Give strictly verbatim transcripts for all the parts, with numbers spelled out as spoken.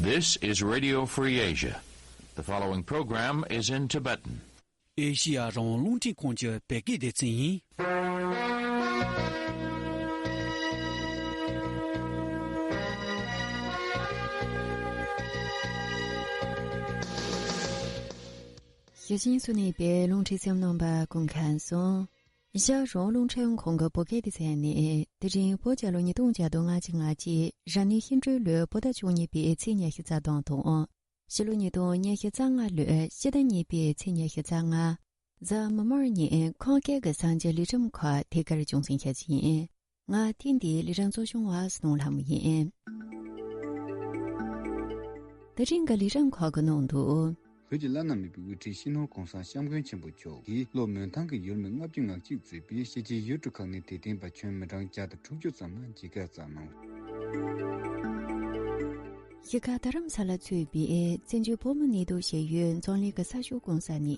This is Radio Free Asia. The following program is in Tibetan. ཨེ་ཤི་ཡ་རང་དབང་རླུང་འཕྲིན་ཁང་གི་བོད་སྐད་སྡེ་ཚན་ཡིན། ཞིང་སུ་གནས་པའི་རླུང་འཕྲིན་སེམས་ནང་པ་ཀུན་མཁྱེན་སོང་། ཤར་རོང་རླུང་འཕྲིན་ཁང་གི་བོད་སྐད་སྡེ་ཚན་ནས་དེ་རིང་བོད་རྒྱལ་ལོ་ཉིས་སྟོང་བརྒྱ་དང་ང་གཅིག་ང་གཅིག་རབ་གནས་ཤིང་སྦྲུལ་ལོའི་བོད་ཟླ་བཅུ་གཉིས་པའི་ཚེས་ཉི་ཤུ་རྩ་གཅིག་དང་། ཕྱི་ལོ་ཉིས་སྟོང་ཉི་ཤུ་རྩ་ལྔ་ལོའི་ཕྱི་ཟླ་གཉིས་པའི་ཚེས་ཉི་ཤུ་རྩ་ལྔ། གཟའ་མིག་དམར་ཉིན་ཁམས་སྐད་ཀྱི་གསར་འགྱུར་ལས་རིམ་ཁག་དེ་གར་རྒྱང་སྲིང་བྱ་རྒྱུ་ཡིན། ང་ཐེངས་འདིའི་ལས་རིམ་གཙོ་སྐྱོང་བ་སྣང་ལྷ་མོ་ཡིན། དེ་རིང་གི་ལས་རིམ་ཁག་གི་ནང་དུ། བོད་ཀྱི་བླ་ན་མེད་པའི་དབུ་ཁྲིད་སྤྱི་ནོར་གོང་ས་སྐྱབས་མགོན་ཆེན་པོ་མཆོག་གིས་ལྷོ་མོན་ཐང་གི་ཡུལ་མི་ལྔ་བཅུ་ང་གཅིག་གཙོས་པའི་ཕྱི་རྒྱལ་ཡུལ་གྲུ་ཁག་ནས་དད་ལྡན་པ་ཁྱོན་མི་གྲངས་བརྒྱ་དང་དྲུག་ཅུ་ཙམ་ལ་མཇལ་ཁ་བསྩལ་གནང་། གཞིས་ཀ་རྡ་རམ་ས་ལ་གཙོས་པའི་བཙན་བྱོལ་བོད་མི་གནས་སྡོད་བྱེད་ཡུལ་འཛམ་གླིང་གི་ས་ཕྱོགས་གང་ས་ནས་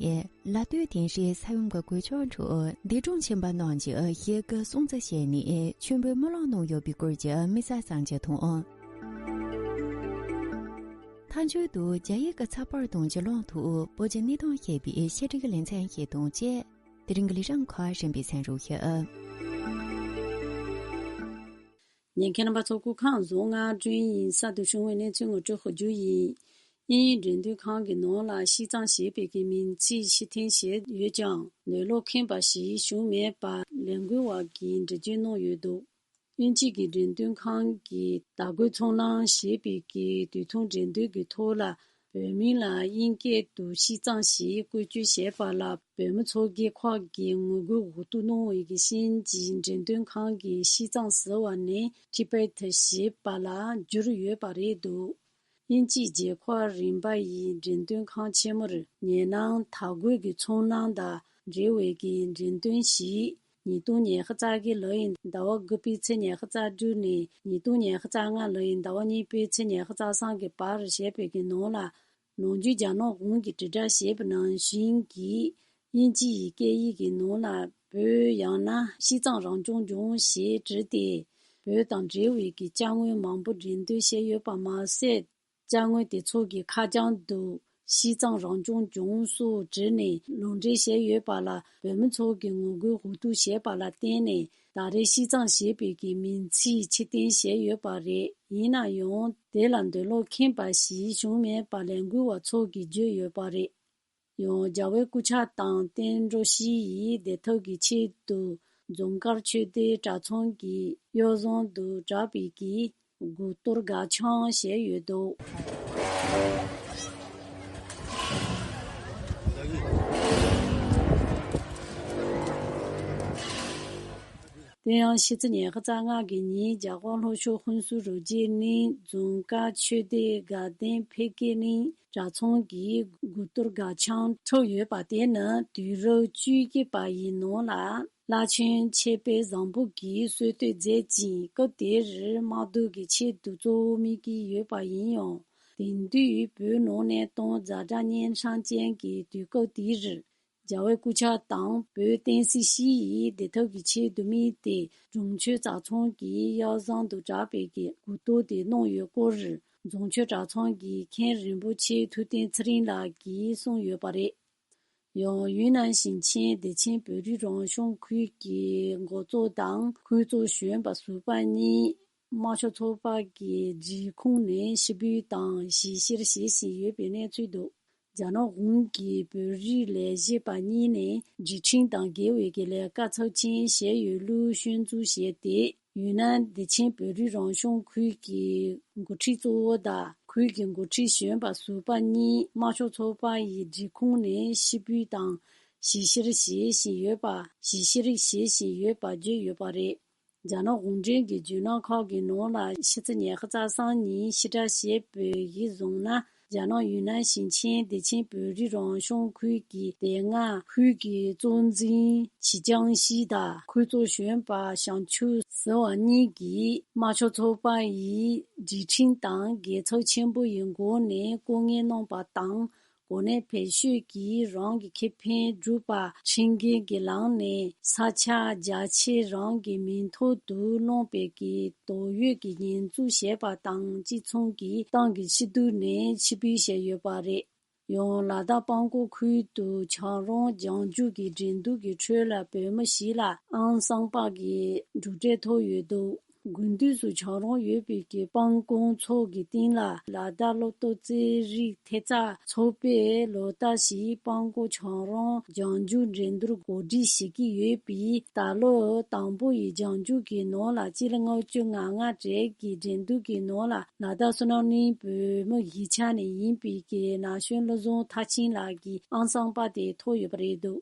ལ་སྟོད་དིང་རིའི་ས་ཡོམ་གྱི་གོད་ཆག་ཁྲོད་འདས་གྲོངས་ཕྱིན་པ་རྣམས་ཀྱི་ཞལ་གྱིས་སྲུང་བརྩི་བྱས་ནས་མཆོད་འབུལ་སྨོན་ལམ་གནང་ཡོད་པའི་སྐོར་གྱི་དམིགས་བསལ་གསར་འགྱུར་དང་། མཐའ་མཇུག་ཏུ་རྒྱ་ཡིག་གི་ཚགས་པར་དང་བརྒྱུད་ལམ་ཐོག་བོད་ཀྱི་གནས་སྟངས་ཞེས་པའི་ཕྱི་དྲིལ་ལེ་ཚན་ཞིག་དང་བཅས། དེ་རིང་གི་ལས་རིམ་ཁག་གཞན་པའི་གསན་རོགས་ཞུ། ཉན་མཁན་རྣམ་པ་ཚོ་སྐུ་ཁམས་བཟང་། ང་སྒྲོན་ཡིན། གསར་དུ་བྱུང་བའི་གནས་ཚུལ་ངོ་སྤྲོད་ཞུ་རྒྱུ་ཡིན། དབྱིན་ཡུལ་འགྲེམས་སྟོན་ཁང་གི་ནང་ལ་ཕྱི་གཙང་ཞེས་པའི་གི་མིང་ཚིག་ཕྱིར་འཐེན་བྱས་ཡོད་ཀྱང་། ནོར་ལུག་མཁན་པ་ཞིག་བྱུང་མེད་པ་ལས་འགུལ་བ་གིས་འགྲེལ་བརྗོད་གནང་ཡོད་འདུག་དབྱིན་ཇི་གི་འགྲེམས་སྟོན་ཁང་གིས་དར་གོས་ཚོང་ལམ་ཞེས་པའི་གི་དུས་ཐུང་འགྲན་བསྡུར་གྱི་ཐོག་ལ། བོད་མིང་ལ་དབྱིན་སྐད་དུ་ཕྱི་གཙང་ཞེས་བཀོལ་སྤྱོད་བྱས་པ་ལ། བོད་མི་ཚོགས་སྒེར་ཁག་གིས་ངོ་རྒོལ་འུ་ཐུག་གནང་བའི་གི་རྐྱེན་གྱིས། འགྲེམས་སྟོན་ཁང་གིས་ཕྱི་གཙང་ཟེར་བ་ནས་Tibet ཞེས་པ་ལ་བསྒྱུར་ཡོད་པ་རེད་འདུག་དབྱིན་ཇིའི་རྒྱལ་ཁབ་རིམ་པ་ཡི་འགྲེམས་སྟོན་ཁང་ཆེན་མོར། ཉེ་ནང་དར་གོས་ཀྱི་ཚོང་ལམ་དང་འབྲེལ་བའི་གི་འགྲེམས་སྟོན་ཞིག་ཉིས་སྟོང་ཉི་ཤུ་རྩ་བརྒྱད་ལོ་ཡི་ཟླ་བ་དགུ་པའི་ཚེས་ཉི་ཤུ་རྩ་དྲུག་ནས་ཉིས་སྟོང་ཉི་ཤུ་རྩ་ལྔ་ལོ་ཡི་ཟླ་བ་གཉིས་པའི་ཚེས་ཉི་ཤུ་རྩ་གསུམ་གྱི་བར་བྱས་པའི་གི་ནང་ལ། ནམ་རྒྱུན་རྒྱ་ནག་གཞུང་གིས་དྲིལ་བསྒྲགས་བྱས་པ་ནང་བཞིན་གྱི་དབྱིན་ཇི་ཡི་སྐད་ཡིག་གི་ནང་ལ་བོད་ཡང་ན་ཕྱི་གཙང་རང་སྐྱོང་ལྗོངས་ཞེས་བྲིས་ཏེ། བོད་དང་འབྲེལ་བའི་གི་ཅ་དངོས་མང་པོ་འགྲེམས་སྟོན་བྱས་ཡོད་པ་མ་ཟད། ཅ་དངོས་དེ་ཚོ་གི་ཁ་བྱང་དུ་ཕྱི་གཙང་རང་སྐྱོང་ལྗོངས་སུ་བྲིས་ནས་ལུང་འདྲེན་བྱས་ཡོད་པ་ལ། བོད་མི་ཚོ་གིས་ངོ་རྒོལ་འུ་ཐུག་བྱས་པ་ལ་བརྟེན་ནས། ད་རེས་ཕྱི་གཙང་ཞེས་པའི་གི་མིང་ཚིག་ཕྱིར་འཐེན་བྱས་ཡོད་པ་རེད། ཡིན་ན་ཡང་དེ་ལ་འདོད་བློ་ཁེངས་པ་ཞིག་བྱུང་མེད་པ་ལས་འགུལ་བ་ཚོ་གིས་བརྗོད་ཡོད་པ་རེད། ཡང་རྒྱལ་བའི་སྐུ་ཕྱག་དང་བསྟན་འགྲོ་བཞི་ཡི་བདེ་ཐབས་ཀྱི་ཆེད་དུ་རྫོང་དཀར་ཆོས་སྡེ་གྲྭ་ཚང་གིས་གཡས་གཟེངས་དུ་བསྒྲགས་པའི་གི་དགུ་གཏོར་སྒར་འཆམ་བྱས་ཡོད་འདུག་དེ་ཡང་ཕྱི་ཚེས་ཉི་ཤུ་རྩ་ལྔ་གི་ཉིན་རྒྱ་གར་ལྷོ་ཕྱོགས་ཧུན་སུར་རི་རྒྱུད་གླིང་རྫོང་དཀར་ཆོས་སྡེ་དགའ་ལྡན་འཕེལ་རྒྱས་གླིང་གྲྭ་ཚང་གིས་དགུ་གཏོར་སྒར་འཆམ་འཁྲབ་ཡོད་པ་དེ་ནི་དུས་རབས་བཅུ་གཅིག་པ་ཡི་ནང་ལ་བླ་ཆེན་ཆེ་དཔལ་བཟང་པོ་གིས་སྲོལ་གཏོད་མཛད་ཅིང་། སྐབས་དེར་དམག་སྡེ་གི་ཆེད་དུ་གཙོ་བོ་དམིགས་ཀྱི་ཡོད་པ་ཡིན་ཡང་། དེང་དུས་བོད་ནང་གནས་སྟངས་ཛ་དྲག་གཉན་འཕྲང་ཅན་གྱི་དུས་སྐབས་དེར། རྒྱལ་བའི་སྐུ་ཕྱག་དང་བོད་བསྟན་སྲིད་བཞི་ཡི་བདེ་ཐབས་ཀྱི་ཆེད་དུ་དམིགས་ཏེ། རྫོང་ཆོས་གྲྭ་ཚང་གིས་གཡས་གཟེངས་དུ་བསྒྲགས་པའི་གི་དགུ་གཏོར་དེ་གནང་ཡོད་སྐོར། རྫོང་ཆོས་གྲྭ་ཚང་གི་མཁན་རིན་པོ་ཆེ་ཐུབ་བསྟན་ཚེ་རིང་ལགས་ཀྱིས་གསུངས་ཡོད་པ་རེད། ཡང་ཡུན་ནན་ཞིང་ཆེན་བདེ་ཆེན་བོད་རིགས་རང་སྐྱོང་ཁུལ་གྱི་འགོ་གཙོ་དང་ཁུལ་གཙོ་གཞོན་པ་ཟུར་པ་གཉིས། དམར་ཤོག་ཚོགས་པ་གི་སྒྲིག་ཁོངས་ནས་ཕྱིར་འབུད་དང་ཞིབ་བཤེར་བྱེད་བཞིན་ཡོད་པའི་གནས་ཚུལ་འདུག་རྒྱ་ནག་གཞུང་གིས་བོད་རིགས་ལས་བྱེད་པ་གཉིས་ནས་སྒྲིག་ཁྲིམས་དང་འགལ་བའི་གི་ལས་ཀ་ཚབས་ཆེན་བྱས་ཡོད་ལུགས་སྐྱོན་འཛུགས་བྱས་ཏེ། ཡུན་ནན་བདེ་ཆེན་བོད་རིགས་རང་སྐྱོང་ཁུལ་གྱི་འགོ་ཁྲིད་གཙོ་བོ་དང་ཁུལ་གྱི་འགོ་ཁྲིད་གཞོན་པ་ཟུར་པ་གཉིས་དམར་ཤོག་ཚོགས་པ་ཡི་སྒྲིག་ཁོངས་ནས་ཕྱིར་འབུད་དང་ཞིབ་བཤེར་བྱེད་བཞིན་ཡོད་པ། ཞིབ་བཤེར་བྱེད་བཞིན་ཡོད་པ་བརྗོད་ཡོད་པ་རེད། རྒྱ་ནག་གུང་ཁྲན་གྱི་བརྒྱུད་ལམ་ཁག་གི་ནང་ལ་ཕྱི་ཚེས་ཉི་ཤུ་རྩ་གསུམ་ཉིན་ཕྱིར་བསྒྲགས་བྱས་པའི་གཞི་བཟུང་ན། རྒྱ་ནག་ཡུན་ནན་ཞིང་ཆེན་བདེ་ཆེན་བོད་རིགས་རང་སྐྱོང་ཁུལ་གྱི་དེ་སྔ་ཁུལ་གྱི་གཙོ་འཛིན་ཆི་ཅང་ཤི་དང་ཁུལ་གཙོ་གཞོན་པ་ཞང་ཆུ་ཟེར་བ་གཉིས་ཀྱིས་དམར་ཤོག་ཚོགས་པ་ཡི་སྒྲིག་ཁྲིམས་དང་འགལ་ཚབས་ཆེན་པོ་ཡི་སྒོ་ནས་ལྐོག་རྔན་གནང་པ་དང་། གོ་གནས་བེད་སྤྱོད་ཀྱིས་རང་གི་ཁེ་ཕན་སྒྲུབ་པ་ཁྲིམས་འགལ་གྱི་ལམ་ནས་ས་ཆ་རྒྱ་ཆེ་རང་གི་མིང་ཐོག་ཏུ་སློང་བའི་གི་དོགས་ཡོད་ཀྱི་ཉེས་འཛུགས་བྱས་པ་དང་གཅིག་མཚུངས་ཀྱིས་ཏང་གི་ཕྱི་དྲིལ་ནས་ཕྱིར་འབུད་བྱས་ཡོད་པ་རེད། ཡང་ལ་དྭགས་སྤང་ཀོང་ཁུལ་དུ་ཆང་རོང་ལྗང་མཇུག་གི་འགྲན་བསྡུར་གྱི་ཁྲོད་ལ་བོད་མི་ཞིག་ལ་ཨང་གསར་པ་གི་གྲུབ་འབྲས་ཐོབ་ཡོད་འདུག་དགུན་དུས་སུ་ཆང་རོང་ཡོད་པའི་གི་སྤང་ཀོང་ཚོགས་ཀྱི་སྟེང་ལ་ལ་དྭགས་སློབ་གྲྭ་རྩེད་རིགས་ཐེབས་རྩ་ཚོགས་པས་ལོ་ལྟར་བཞིན་སྤང་ཀོང་ཆང་རོང་ལྗང་མཇུག་འགྲན་བསྡུར་གོ་སྒྲིག་བྱེད་ཀྱི་ཡོད་པས། ད་ལོ་དང་པོ་ཡི་ལྗང་མཇུག་གི་ནང་ལ་སྤྱི་ལེ་ལྔ་བཅུ་ང་ལྔ་གྲས་ཀྱི་འགྲན་བསྡུར་གྱི་ནང་ལ་ལ་དྭགས་བསོད་ནམས་གླིང་བོད་མི་གཞིས་ཆགས་ནས་ཡིན་པའི་གི་ན་གཞོན་བློ་བཟང་མཐར་ཕྱིན་ལགས་ཀྱིས་ཨང་གསར་པ་དེ་ཐོབ་ཡོད་པ་རེད་འདུག་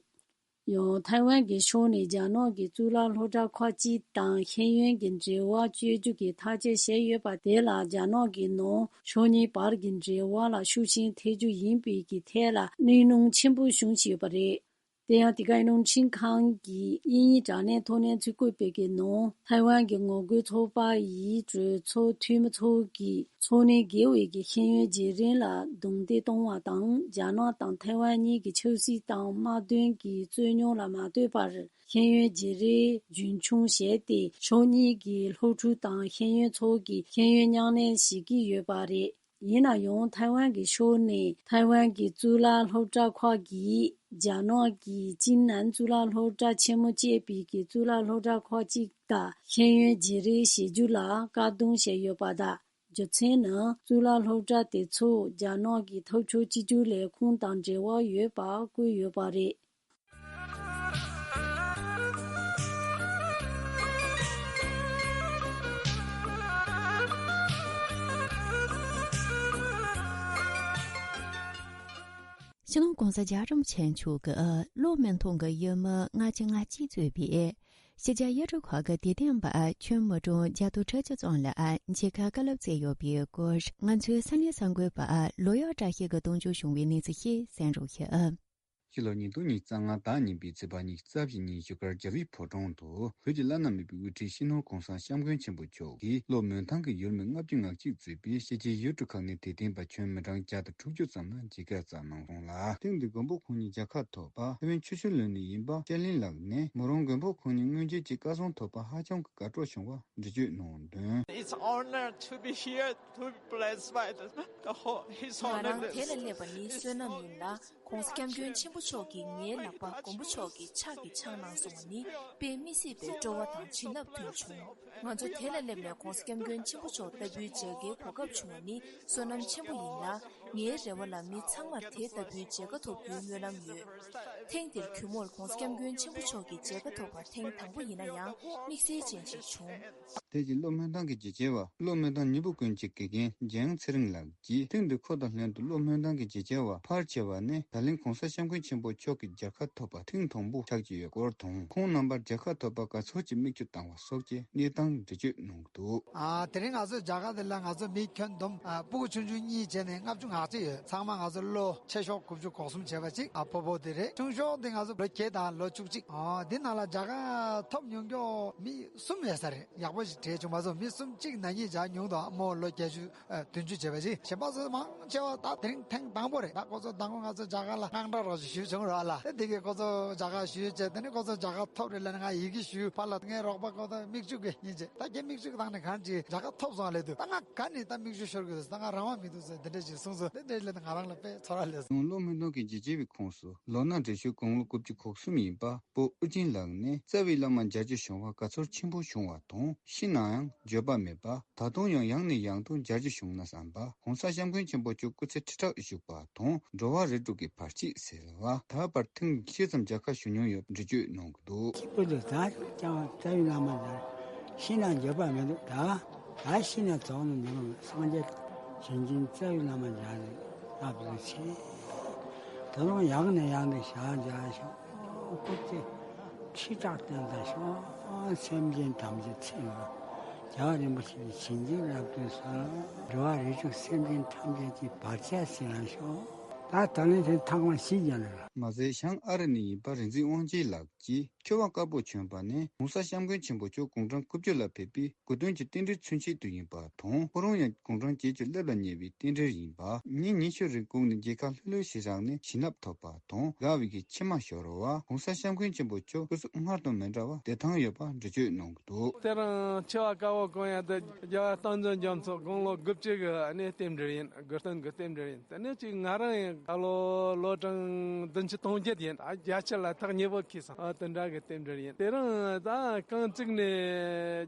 ཡང་ཐའེ་ཝན་གྱི་ཕྱོགས་ནས་རྒྱ་ནག་གི་གཙུག་ལག་སློབ་གྲྭ་ཁག་ཅིག་དང་ཤེས་ཡོན་གྱི་འབྲེལ་བ་གཅོད་རྒྱུ་གི་ཐག་གཅོད་བྱས་ཡོད་པ་དེ་ལ་རྒྱ་ནག་གི་ནང་ཕྱོགས་གཉིས་བར་གྱི་འབྲེལ་བ་ལ་ཤུགས་རྐྱེན་ཐེབས་རྒྱུ་ཡིན་པའི་གི་ཐད་ལ་གནོད་སྣང་ཆེན་པོ་བྱུང་བཞིན་ཡོད་པ་རེད། དེ་ཡང་དེ་གའི་རླུང་འཕྲིན་ཁང་གི་དབྱིན་ཡིག་དྲ་གནས་ཐོག་གནས་ཚུལ་བཀོད་པའི་གི་ནང་ཐའེ་ཝན་གྱི་ངོ་རྒོལ་ཚོགས་པ་ཡིས་གྲོས་ཚོགས་འཐུས་མི་ཚོ་གིས་ཚོགས་གནས་བརྒལ་བའི་གི་ཤེས་ཡོན་བརྗེ་རེས་ལ་རྡུང་རྡེག་གཏོང་བ་དང་། རྒྱ་ནག་དང་ཐའེ་ཝན་གཉིས་ཀྱི་ཆབ་སྲིད་དང་དམག་དོན་གྱི་རྩོད་རྙོག་ལ་མ་ལྟོས་པར་ཤེས་ཡོན་བརྗེ་རེས་རྒྱུན་འཁྱོངས་བྱས་ཏེ་ཕྱོགས་གཉིས་ཀྱི་སློབ་ཕྲུག་དང་ཤེས་ཡོན་ཚོ་གིས་ཤེས་ཡོན་མཉམ་ལེན་བྱེད་ཀྱི་ཡོད་པ་རེད། ཡིན་ན་ཡང་ཐའེ་ཝན་གྱི་ཕྱོགས་ནས་ཐའེ་ཝན་གྱི་གཙུག་ལག་སློབ་གྲྭ་ཁག་གིས་རྒྱ་ནག་གི་ཅིན་ནན་གཙུག་ལག་སློབ་གྲྭ་ཆེན་མོ་ཅེས་པའི་གི་གཙུག་ལག་སློབ་གྲྭ་ཁག་ཅིག་དང་ཤེས་ཡོན་བརྗེ་རེས་བྱེད་རྒྱུ་ལ་བཀག་སྡོམ་བྱས་ཡོད་པ་དང་། རྒྱུ་མཚན་ནི་གཙུག་ལག་སློབ་གྲྭ་དེ་ཚོ་རྒྱ་ནག་གི་འཐབ་ཕྱོགས་གཅིག་གྱུར་ལས་ཁུངས་དང་འབྲེལ་བ་ཡོད་པ་བཀོད་ཡོད་པ་རེད། ཕྱི་ནང་༸གོང་ས་༸རྒྱལ་བ་རིན་པོ་ཆེ་མཆོག་གི་བློ་མི་ཐོང་གི་ཡུལ་མི་ལྔ་བཅུ་ང་གཅིག་གཙོས་པའི་ཕྱི་རྒྱལ་ཡུལ་གྲུ་ཁག་གི་དད་ལྡན་པ་ཁྱོན་མི་གྲངས་བརྒྱ་དང་དྲུག་ཅུ་ཙམ་ལ་མཇལ་ཁ་བཀའ་སློབ་སྩལ་ཡོད་པའི་སྐོར། ང་ཚོའི་ས་གནས་གསར་འགོད་པ་ལོ་ཡག་བཀྲ་ཤིས་ཀྱིས་གཏོང་འཇོག་བྱུང་བའི་གནས་ཚུལ་ཞིག་གསན་རོགས་ཞུ། ཕྱི་ལོ་ཉིས་སྟོང་ཉི་ཤུ་རྩ་ལྔ་ཟླ་གཉིས་པའི་ཚེས་པ་ཉི་ཤུ་རྩ་བཞི་ཉིན་བཞུགས་སྒར་རྒྱ་བོད་ཕོ་བྲང་དུ་བོད་ཀྱི་བླ་ན་མེད་པའི་དབུ་ཁྲིད་སྤྱི་ནོར་༸གོང་ས་༸སྐྱབས་མགོན་ཆེན་པོ་མཆོག་གིས་བློ་མི་ཐང་གི་ཡུལ་མི་ལྔ་བཅུ་ང་གཅིག་གཙོས་པའི་ཕྱི་རྒྱལ་ཡུལ་གྲུ་ཁག་ནས་དད་ལྡན་པ་ཁྱོན་མི་གྲངས་བརྒྱ་དང་དྲུག་ཅུ་ཙམ་ལ་མཇལ་ཁ་བསྩལ་གནང་སོང་ལ། ཐེངས་འདིའི་མགོན་པོ་ཁོང་ཉིད་མཇལ་ཁ་ཐོབ་པ་ཐེ་ཝན་ཆུ་ཤུར་ལུང་ནས་ཡིན་པ་ཅཱ་ལིན་ལགས་ནས་མོ་རང་མགོན་པོ་ཁོང་ཉིད་མངོན་མཇལ་གྱི་བཀའ་བཟང་ཐོབ་པ་ཧ་ཅང་གི་དགའ་སྤྲོ་བྱུང་བ་འགྲེལ་བརྗོད་གནང་དོན། It's honor to be here, to be blessed by the, the whole, His ང་རང་Holiness. དེ་ལ་སླེབས་པ་ནི་བསོད་ནམས་ཡིན་ལ། ༸གོང་ས་༸སྐྱབས་མགོན་ཆེན་པོ་མཆོག་གིས་ངའི་ལག་པ་མགོན་པོ་མཆོག་གི་ཕྱག་གིས་འཆང་གནང་སོང་བ་ནི་དཔེ་མི་སྲིད་པའི་སྤྲོ་བ་དང་བྱིན་རླབས་ཐོན་བྱུང་། ང་ཚོ་དེ་ལ་སླེབས་ནས་༸གོང་ས་༸སྐྱབས་མགོན་ཆེན་པོ་མཆོག་ལྟ་བུའི་མཇལ་ཁའི་གོ་སྐབས་བྱུང་བ་ནི་བསོད་ནམས་ཆེན་པོ་ཡིན་ལ། ངའི་རེ་བ་ལ་མི་ཚང་མར་དེ་ལྟ་བུའི་མཇལ་ཁ་ཐོབ་རྒྱུའི་སྨོན་ལམ་ཡོད། ཐེངས་འདིར་གུས་མོར་༸གོང་ས་༸སྐྱབས་མགོན་ཆེན་པོ་མཆོག་གི་མཇལ་ཁ་ཐོབ་པ་ཐེངས་དང་པོ་ཡིན་ན་ཡང་དམིགས་བསལ་ཅན་ཞིག་བྱུང་། དེ་བཞིན་བློ་སྨོན་ཐང་གི་རྒྱལ་གཅེས་པ་བློ་སྨོན་ཐང་མྱུར་པོ་ཀུན་གྱི་དགེ་རྒན་འཇམ་དབྱངས་ཚེ་རིང་ལགས་ཀྱིས་ཐེངས་འདིར་ཁོ་དང་ལྷན་དུ་བློ་སྨོན་ཐང་གི་རྒྱལ་གཅེས་པ་ཕལ་ཆེ་བ་ནི་ད་ལན་༸གོང་ས་༸སྐྱབས་མགོན་ཆེན་པོ་མཆོག་གི་མཇལ་ཁ་ཐོབ་པ་ཐེངས་དང་པོ་ཆགས་ཀྱི་ཡོད་སྐོར་དང་། ཁོང་རྣམ་པར་མཇལ་ཁ་ཐོབ་པར་དགའ་ཚོར་གྱི་མིག་ཆུ་བཏང་བ་སོགས་ཀྱི་གནས་སྟངས་འགྲེལ་བརྗོད་གནང་འདུག་ཨ། དེ་རིང་ང་ཚོའི་མཇལ་ཁ་དེ་ལ་ང་ཚོ་མི་ཁྱོན་བསྡོམས། ཨ། སྤུ་གུ་ཆུང་ཆུང་གཉིས་བྱས་ནས་ལྔ་བཅུ་ང་གཅིག་ཡོད། ཚང་མ་ང་ཚོ་ལོ་ཆེ་ཤོས་དགུ་བཅུ་གོ་གསུམ་བྱས་པ་གཅིག་ཨ། ཕོ་ཕོ་དེ་རེད། ཆུང་ཤོས་དེ་ང་ཚོ་ལོ་བརྒྱད་དང་ལོ་བཅུ་གཅིག་ཨ། འདི་ནང་ལ་མཇལ་ཁ་ཐོབ་མྱོང་མཁན་མི་གསུམ་ཡོད་ས་རེད། ཡག་པོ་ཞིག་གྲས་བྱུང་མ་སོང་། མི་གསུམ་གཅིག་ན་ནིང་མཇལ་མྱོང་འདུག་ཨ། མོ་ལོ་བརྒྱད་ཅུ་ཨ། བདུན་ཅུ་བྱས་པ་ཅིག་གཞན་པ་ཚོ་མང་ཆེ་བ་ད་དེ་རིང་ཐེངས་དང་པོ་རེད། ད་ཁོ་ཚོ་དང་པོ་ང་ཚོ་མཇལ་ཁ་ལ་དངངས་སྐྲག་རོགས་ཞུ་བྱུང་རོགས་ལ། དེ་དེ་གས་ཁོ་ཚོ་མཇལ་ཁ་ཞུས་བྱས། དེ་ནས་ཁོ་ཚོ་མཇལ་ཁ་ཐོབ་རེད་ལབ་ནས་ང་ཡི་གེ་ཞུས། ཕར་ལ་ངའི་རོགས་པ་ཁོ་ཚོ་མིག་ཆུ་གིས་ཉིན་བྱས། ད་ཁྱེད་མིག་ཆུ་གི་སྟེང་ནས་གང་ཅི་མཇལ་ཁ་ཐོབ་སོང་ལབ་དུས། ད་ང་ག་ནས་ད་མིག་ཆུ་ཤོར་གི་འདུག་ད་ང་རང་དབང་མི་འདུག་ཟེར་འདི་འདྲ་ཞིག་གསུངས་སོང་། དེ་འདྲ་ལབ་ན་ང་རང་ལ་དཔེ་ཚོར་བ་སླེབས་སོང་། བློ་སྨོན་ཐང་གི་རྒྱལ་གཅེས་པའི་ཁོངས་སུ་ལོ་ན་བགྲེས་ཤོས་དགུང་ལོ་དགུ་བཅུ་གོ་གསུམ་ཡིན་པ་སྤོ་ཨུ་ཅིན་ལགས་ནས་རྩ་བའི་བླ་མ་མཇལ་རྒྱུ་བྱུང་བར་དགའ་ཚོར་ཆེན་པོ་བྱུང་བ་དང་། ཤི་ནའང་འགྱོད་པ་མེད་པ། ད་དུང་ཡང་ཡང་ནས་ཡང་དུ་མཇལ་རྒྱུ་བྱུང་ན་བསམ་པ། ༸གོང་ས་༸སྐྱབས་མགོན་ཆེན་པོ་མཆོག་སྐུ་ཚེ་ཁྲི་ཕྲག་བཞུགས་པ་དང་འགྲོ་བ་རིགས་དྲུག་གི་བར་ཆད་སེལ་བ། ད་བར་ཐེངས་ཤས་ཙམ་མཇལ་ཁ་ཞུ་མྱོང་ཡོད་འགྲེལ་བརྗོད་གནང་གི་འདུག་སྐྱིད་པོ་འདུག་ད་ཀྱང་རྩ་བའི་བླ་མ་མཇལ། ཤི་ན་འགྱོད་པ་མི་འདུག་ད་ད་ཤི་ན་རྫོགས་ནས་མི་རུང་། སངས་རྒྱས་བྱོན་ཅིང་རྩ་བའི་བླ་མ་མཇལ་ནས་ལབ་རེ་ཆེ། ད་རུང་ཡང་ནས་ཡང་དུ་ཞལ་མཇལ་ཤོག་སྐུ་ཚེ་ཁྲི་ཕྲག་བརྟན་དང་ཤོག་སེམས་ཅན་ཐམས་ཅད་ཚེ་རིང་། རྒྱལ་བ་རིན་པོ་ཆེ་ནས་བྱིན་གྱིས་བརླབ་ཏུ་གསོལ། འགྲོ་བ་རིགས་དྲུག་སེམས་ཅན་ཐམས་ཅད་ཀྱི་བར་ཆད་སེལ་ལ་ཤོག་ད་ད་ལན་དེ་ཐག་མ་ཞིག་རྒྱག་ལ། མ་ཟད་བྱང་ཨ་རི་ནས་ཡིན་པ་རིག་འཛིན་དབང་ཆེན་ལགས་ཀྱིས་ ཆེ་བ་དཀར་པོ་བྱོན་པ་ནི་༸གོང་ས་༸སྐྱབས་མགོན་ཆེན་པོ་མཆོག་དགུང་གྲངས་དགུ་བཅུ་ལ་ཕེབས་པའི་དགུང་སྟོན་གྱི་རྟེན་འབྲེལ་མཚོན་ཆེད་དུ་ཡིན་པ་དང་། ཁོ་རང་ཡང་དགུང་གྲངས་བརྒྱད་ཅུ་སླེབས་ལ་ཉེ་བའི་རྟེན་འབྲེལ་ཡིན་པ། ཉིན་ཉི་ཤུ་རིང་སྒུག་ནས་མཇལ་ཁ་ལྷོད་ལྷོད་ཞིག་རག་ནས་བྱིན་རླབས་ཐོབ་པ་དང་། དགའ་བའི་གི་མཆི་མ་ཤོར་བ། ༸གོང་ས་༸སྐྱབས་མགོན་ཆེན་པོ་མཆོག་སྐུ་གཟུགས་སྔར་དང་མི་འདྲ་བ་བདེ་ཐང་ཡོད་པ་འགྲེལ་བརྗོད་གནང་གི་འདུག། དེ་རིང་ཆེ་བ་དཀར་པོ་གང་ཡང་དེ་རྒྱལ་བ་སྟག་འཛིན་རྒྱ་མཚོ་དགུང་ལོ་དགུ་བཅུ་གི་གནས་རྟེན་འབྲེལ་ཡིན། དགུང་སྟོན་གྱི་རྟེན་འབྲེལ་ཡིན། དེ་ནས་ཅིག་ང་རང་ཡང་ད་ལོ་ལོ་གྲངས་བདུན་ཅུ་དོན་བརྒྱད་ཡིན། ཨ་བརྒྱད་ཅུ་ལ་ཐག་ཉེ་པོ་ཁེལ་སོང་། ཨ་དེ་འདྲ་གི་རྟེན་འབྲེལ་ཡིན། དེ་རིང་ད་རྐང་གཅིག་ནས་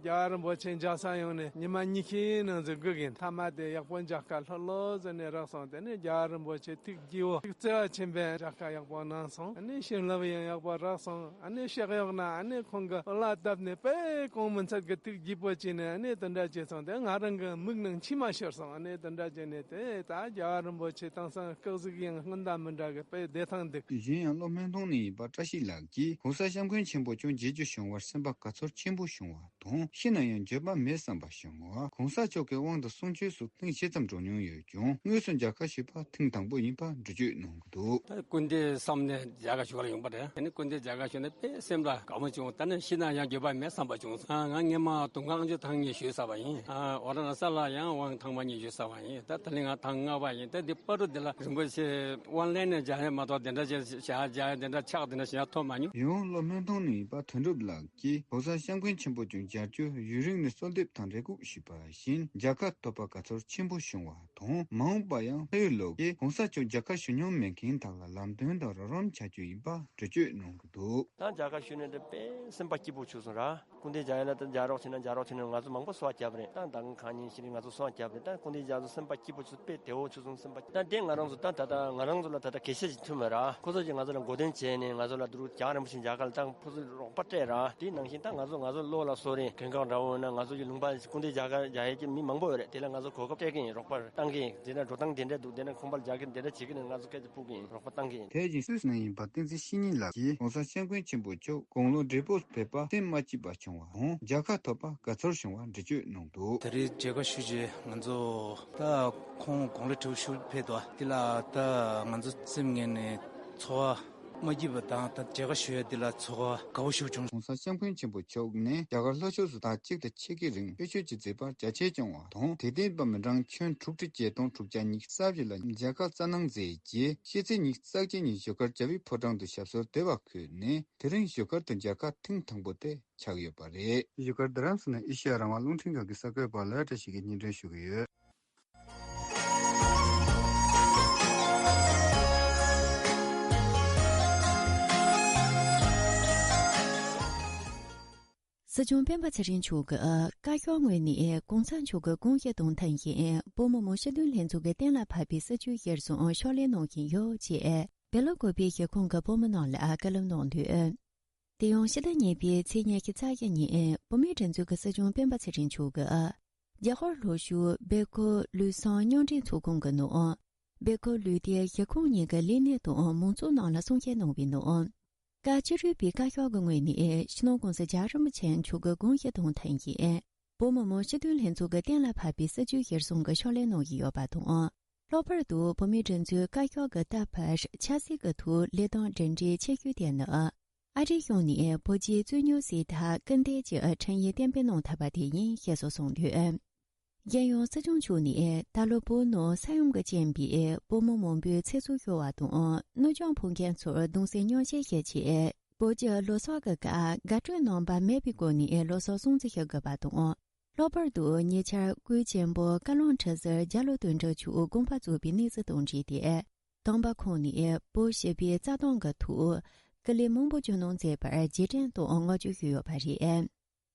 རྒྱལ་བ་རིན་པོ་ཆེ་མཇལ་ས་ཡོང་ནས་ཉི་མ་ཉི་ཤུའི་ནང་ཚུད་སྒུག་ཡིན། མཐའ་མ་དེ་ཡག་པོ་མཇལ་ཁ་ལྷོད་ལྷོད་བཟོས་ནས་རག་སོང་། དེ་ནས་རྒྱལ་བ་རིན་པོ་ཆེ་ཐུགས་དགྱེས་པོ་ཐུགས་བརྩེ་བ་ཆེན་པོས་མཇལ་ཁ་ཡག་པོ་གནང་སོང་། ཨ་ནི་བྱིན་རླབས་ཡང་ཡག་པོ་རག་སོང་། ཨ་ནི་ཤག་གཡོག་ན་ཨ་ནི་ཁོང་གི་བླ་བཏབ་ནས་དཔེ་གོང་མི་འཚལ་གི་ཐུགས་དགྱེས་པོ་བྱས་ནས་ཨ་ནི་དེ་འདྲ་བྱས་སོང་། དེ་ང་རང་གི་མིག་ནང་མཆི་མ་ཤོར་སོང་། ཨ་ནི་དེ་འདྲ་བྱས་ནས་དེ་ད་རྒྱལ་བ་རིན་པོ་ཆེ་དེང་སང་སྐུ་གཟུགས་ཡང་སྔོན་དང་མི་འདྲ་གི་དཔེ་བདེ་ཐང་འདུག། དེ་བཞིན་ཡང་ལྷོ་སྨན་ཐང་ནས་ཡིན་པ་བཀྲ་ཤིས་ལགས་ཀྱིས་༸གོང་ས་༸སྐྱབས་མགོན་ཆེན་པོ་མཆོག་མཇལ་རྒྱུ་བྱུང་བར་སེམས་པ་དགའ་ཚོར་ཆེན་པོ་བྱུང་བ་དང་། ཤི་ན་ཡང་འགྱོད་པ་མེད་བསམ་པ་བྱུང་བ། ༸གོང་ས་མཆོག་གི་དབང་དུ་གསུང་ཆོས་སོགས་ཐེངས་ཇི་ཙམ་འགྲོ་མྱོང་ཡོད་ཀྱང་དངོས་སུ་མཇལ་ཁ་ཞུས་པ་ཐེངས་དང་པོ་ཡིན་པ་འགྲེལ་བརྗོད་གནང་གི་འདུག། ད་སྐུ་ཟླ་གསུམ་ནས་མཇལ་ཁ་ཞུ་བར་ཡོང་པ་རེད། དེ་ནས་སྐུ་ཟླ་མཇལ་ཁ་ཞུས་ནས་དཔེ་སེམས་ལ་དགའ་མོ་བྱུང་། ད་ནི་ཤི་ན་ཡང་འགྱོད་པ་མེད་བསམ་པ་བྱུང་། ང་སྔན་མ་དུང་ཁང་ཨང་ཅོ་ཐང་ངས་ཞུས་ཚར་བ་ཡིན། ཨོ་ར་ན་ས་ལ་ཡང་དབང་ཐང་པ་གཉིས་ཞུས་ཚར་བ་ཡིན། ད་ད་ལན་ང་ཐེངས་ལྔ་པ་ཡིན། ད་འདི་བར་དུ་འདི་ལ་རིན་པོ་ཆེ་དབང་ལེན་ནས་མཇལ་ཡ་མ་གཏོགས་དེ་འདྲ་ཅིག་བྱ་མཇལ་ཡ་དེ་འདྲ་ཕྱག་དེ་འདྲ་བྱས་ཡ་ཐོབ་མ་མྱོང་། ཡང་ལྷོ་སྨན་ཐང་ནས་ཡིན་པ་དོན་གྲུབ་ལགས་ཀྱིས་༸གོང་ས་༸སྐྱབས་མགོན་ཆེན་པོ་མཆོག་མཇལ་རྒྱུར་ཡུན་རིང་ནས་གསོལ་འདེབས་དང་རེ་སྒུག་ཞུས་པ་བཞིན་མཇལ་ཁ་ཐོབ་པ་དགའ་ཚོར་ཆེན་པོ་བྱུང་བ་དང་། མ་འོངས་པ་ཡང་ཕ་ཡུལ་ལོག་གིས་༸གོང་ས་མཆོག་མཇལ་ཁ་ཞུ་མྱོང་མེད་མཁན་དག་ལ་ལམ་སྟོན་དང་རོགས་རམ་བྱ་རྒྱུ་ཡིན་པ་འགྲེལ་བརྗོད་གནང་གི་འདུག། ད་མཇལ་ཁ་ཞུས་ནས་དེ་དཔེ་སེམས་པ་སྐྱིད་པོ་བྱུང་སོང་ར། སྐུ་ཟླ་མཇལ་ཡ་ན་ད་མཇལ་རོགས་བྱས་ན་མཇལ་རོགས་བྱས་ན་ང་ཚོ་མང་པོ་གསོལ་བ་བརྒྱབ་རེད། ད་མདང་ཁང་ཉིན་ཞིག་ང་ཚོ་གསོལ་བ་བརྒྱབ་རེད། ད་སྐུ་ཟླ་མཇལ་ཚོ་སེམས་པ་སྐྱིད་པོ་བྱུང་། དཔེ་བདེ་བོ་བྱུང་སོང་། སེམས་པ་ད་དེ་ང་རང་ཚོ་ད་ད་ད་ང་རང་ཚོ་ལ་ད་ད་གལ་ཆེ་ཞིག་ཐུག་མེད་ར། ཁོ་ཚོ་གིས་ང་ཚོ་ལ་མགོ་སྟོན་བྱས་ནས་ང་ཚོ་ལ་འདུག་རྒྱལ་བ་རིན་པོ་ཆེ་མཇལ་ཁ་ལ་ད་ཁོ་ཚོ་རོགས་པ་སྤྲད་ར། དེ་ནང་བཞིན་ད་ང་ཚོ་ང་ཚོ་བློ་ལ་གསོ་རིན་གྱོན་ཁང་འདྲ་བོ་ན་ང་ཚོ་གི་ལུང་པ་སྐུ་ཟླ་མཇལ་ཁ་མཇལ་ཡས་ཀྱི་མི་མང་པོ་ཡོད་རེད། དེ་ལ་ང་ཚོ་གོ་སྐབས་སྤྲད་ཀྱི་ཡིན། རོགས་པ་བཏང་གི་ཡིན། དེ་ན་འགྲོ་སྟངས་དེ་འདྲ་འདུག། དེ་ན་ཁང་པ་རྒྱག་གི་དེ་འདྲ་བྱེད་ཀྱི་ཡིན། ང་ཚོ་སྐད་ཆ་ཕུག་གི་ཡིན། རོགས་པ་བཏང་གི་ཡིན། དེ་བཞིན་སུད་སི་ནང་ཡིན་པ་བསྟན་འཛིན་བཤེས་གཉེན་ལགས་ཀྱིས་༸གོང་ས་༸སྐྱབས་མགོན་ཆེན་པོ་མཆོག་དགུང་ལོ་བགྲེས་པོ་ཕེབས་པ་རྟེན་མ་སྐྱེས་པ་བྱུང་བ་དང་མཇལ་ཁ་ཐོབ་པ་དགའ་ཚོར་བྱུང་བ་འགྲེལ་བརྗོད་གནང་འདུག། ད་རེས་མཇལ་ཁ་ཞུ་རྗེས་ང་ཚོ་ད་ཁོང་དགུང་ལོ་བགྲེས་པོ་ཞིག་ཕེབས་འདུག། དེ་ལ་ད་ང་ཚོ་སེམས་ངོས་ནས་ཚོར་བ་མ་སྐྱིད་པ་དང་ད་མཇལ་ཁ་ཞུ་ཡ་འདི་ལ་ཚོར་བ་དགའ་བོ་ཞིག་བྱུང་། ༸གོང་ས་༸སྐྱབས་མགོན་ཆེན་པོ་མཆོག་ནས་རྒྱ་གར་ལྷོ་ཕྱོགས་སུ་ཟླ་གཅིག་དང་ཕྱེད་ཀའི་རིང་ཆོས་ཞུ་རྒྱུའི་མཛད་པར་རྒྱ་ཆེར་བསྐྱངས་བ་དང་། དད་ལྡན་པ་མི་གྲངས་ཁྱོན་དྲུག་ཁྲི་བརྒྱད་སྟོང་དྲུག་བརྒྱ་ཉི་ཤུ་རྩ་བཞི་ལ་མཇལ་ཁ་སྩལ་གནང་མཛད་རྗེས་ཕྱི་ཚེས་ཉི་ཤུ་རྩ་བརྒྱད་ཉིན་བཞུགས་སྒར་རྒྱལ་བའི་ཕོ་བྲང་དུ་ཞབས་སོར་བདེ་བར་འཁོད་ནས་དེ་རིང་བཞུགས་སྒར་དུ་མཇལ་ཁ་ཐེངས་དང་པོ་དེ་ཆགས་ཡོད་པ་རེད། བཞུགས་སྒར་རྡ་རམ་ས་ལ་ནས་ཨེ་ཤེ་ཡ་རང་དབང་རླུང་འཕྲིན་ཁང་གི་གསར་འགོད་པ་ལོས་བཀྲ་ཤིས་ཀྱིས་སྙན་སྒྲོན་ཞུ་གི་ཡོད། སྲིད་སྐྱོང་སྤེན་པ་ཚེ་རིང་མཆོག་གིས་བཀའ་ཤོག་ངོས་ནས་༸གོང་ས་མཆོག་གི་དགུང་ཞལ་གདོང་ཐད་ཀྱིན་བོད་མི་མང་སྤྱི་འཐུས་ལྷན་ཚོགས་ཀྱིས་གཏན་ལ་ཕབ་པའི་སྲིད་བྱུས་གཞིར་བཟུང་ཕྱག་ལས་གནང་བཞིན་ཡོད་ཅེས་སྦེལ་ཀོབ་པའི་གཞིས་ཁོངས་ཀྱི་བོད་མི་རྣམས་ལ་བཀའ་སློབ་གནང་དོན། དེ་ཡང་ཕྱི་ཟླ་གཉིས་པའི་ཚེས་ཉི་ཤུ་རྩ་བཞི་ཉིན་བོད་མིའི་སྒྲིག་འཛུགས་ཀྱི་སྲིད་སྐྱོང་སྤེན་པ་ཚེ་རིང་མཆོག་གིས་རྒྱ་གར་ལྷོ་ཕྱོགས་སྦེལ་ཀོབ་ལུས་བཟང་མཉམ་འབྲེལ་ཚོགས་ཁང་གི་ནང་སྦེལ་ཀོབ་ལུས་སྡེའི་གཞིས་ཁོངས་གཉིས་ཀྱི་ལས་སྣེ་དང་མང་ཚོགས་རྣམས་ལ་གསུང་བཤད་གནང་བའི་ནང་། བཀའ་ཅི་རིགས་པའི་བཀའ་ཤོག་གི་ངོས་ནས་སྤྱི་ནོར་༸གོང་ས་༸རྒྱལ་བ་རིན་པོ་ཆེ་མཆོག་གི་དགུང་ཞལ་གདོང་ཐད་ཀྱིན་བོད་མི་མང་སྤྱི་འཐུས་ལྷན་ཚོགས་ཀྱིས་གཏན་ལ་ཕབ་པའི་སྲིད་བྱུས་གཞིར་བཟུང་གི་ཕྱག་ལས་གནང་བཞིན་ཡོད་པ་དང་། ལྷག་པར་དུ་བོད་མིའི་སྒྲིག་འཛུགས་བཀའ་ཤོག་གི་ལྟ་བར་ཆབ་སྲིད་ཀྱི་ཐོག་ལས་དོན་འབྲེལ་འདྲིས་ཆེ་ཤོས་དེ་ནི། ཨ་རིའི་གཞུང་ནས་བོད་རྒྱའི་རྩོད་རྙོག་སེལ་ཐབས་སྐུལ་འདེད་ཀྱི་ཁྲིམས་ཡིག་གཏན་འབེབས་གནང་ཐུབ་པ་དེ་ཡིན་ཞེས་སོགས་གསུངས་འདུག། གཞན་ཡང་སྲིད་སྐྱོང་མཆོག་ནས་ད་ལོ་བོད་ནང་ས་ཡོམ་གྱིས་རྐྱེན་པས་བོད་མི་མང་པོའི་ཚེ་སྲོག་ཤོར་བ་དང་། སྣོད་བཅུད་ཕོག་མཁན་ཚོར་གདུང་སེམས་མཉམ་སྐྱེད་བྱེད་ཆེད། བོད་ཀྱི་ལོ་གསར་གྱི་སྐབས་དགའ་སྤྲོའི་རྣམ་པ་མེད་པའི་སྒོ་ནས་ལོ་གསར་སྲུང་བརྩི་ཞུ་དགོས་པ་དང་། ལྷག་པར་དུ་ཉེ་ཆར་སྐུའི་གཅེན་པོ་བཀའ་བློན་ཁྲི་ཟུར་རྒྱ་ལོ་དོན་གྲུབ་མཆོག་དགོངས་པ་རྫོགས་པའི་གནས་ཚུལ་དང་འབྲེལ་ཏེ། དམ་པ་ཁོང་ནས་བོད་སྤྱི་པའི་རྩ་དོན་གྱི་ཐོག་སྐུ་ལས་མང་པོ་བསྐྱོན་གནང་མཛད་པར་རྗེས་དྲན་དང་བསྔགས་བརྗོད་ཞུས་ཡོད་པ་རེད།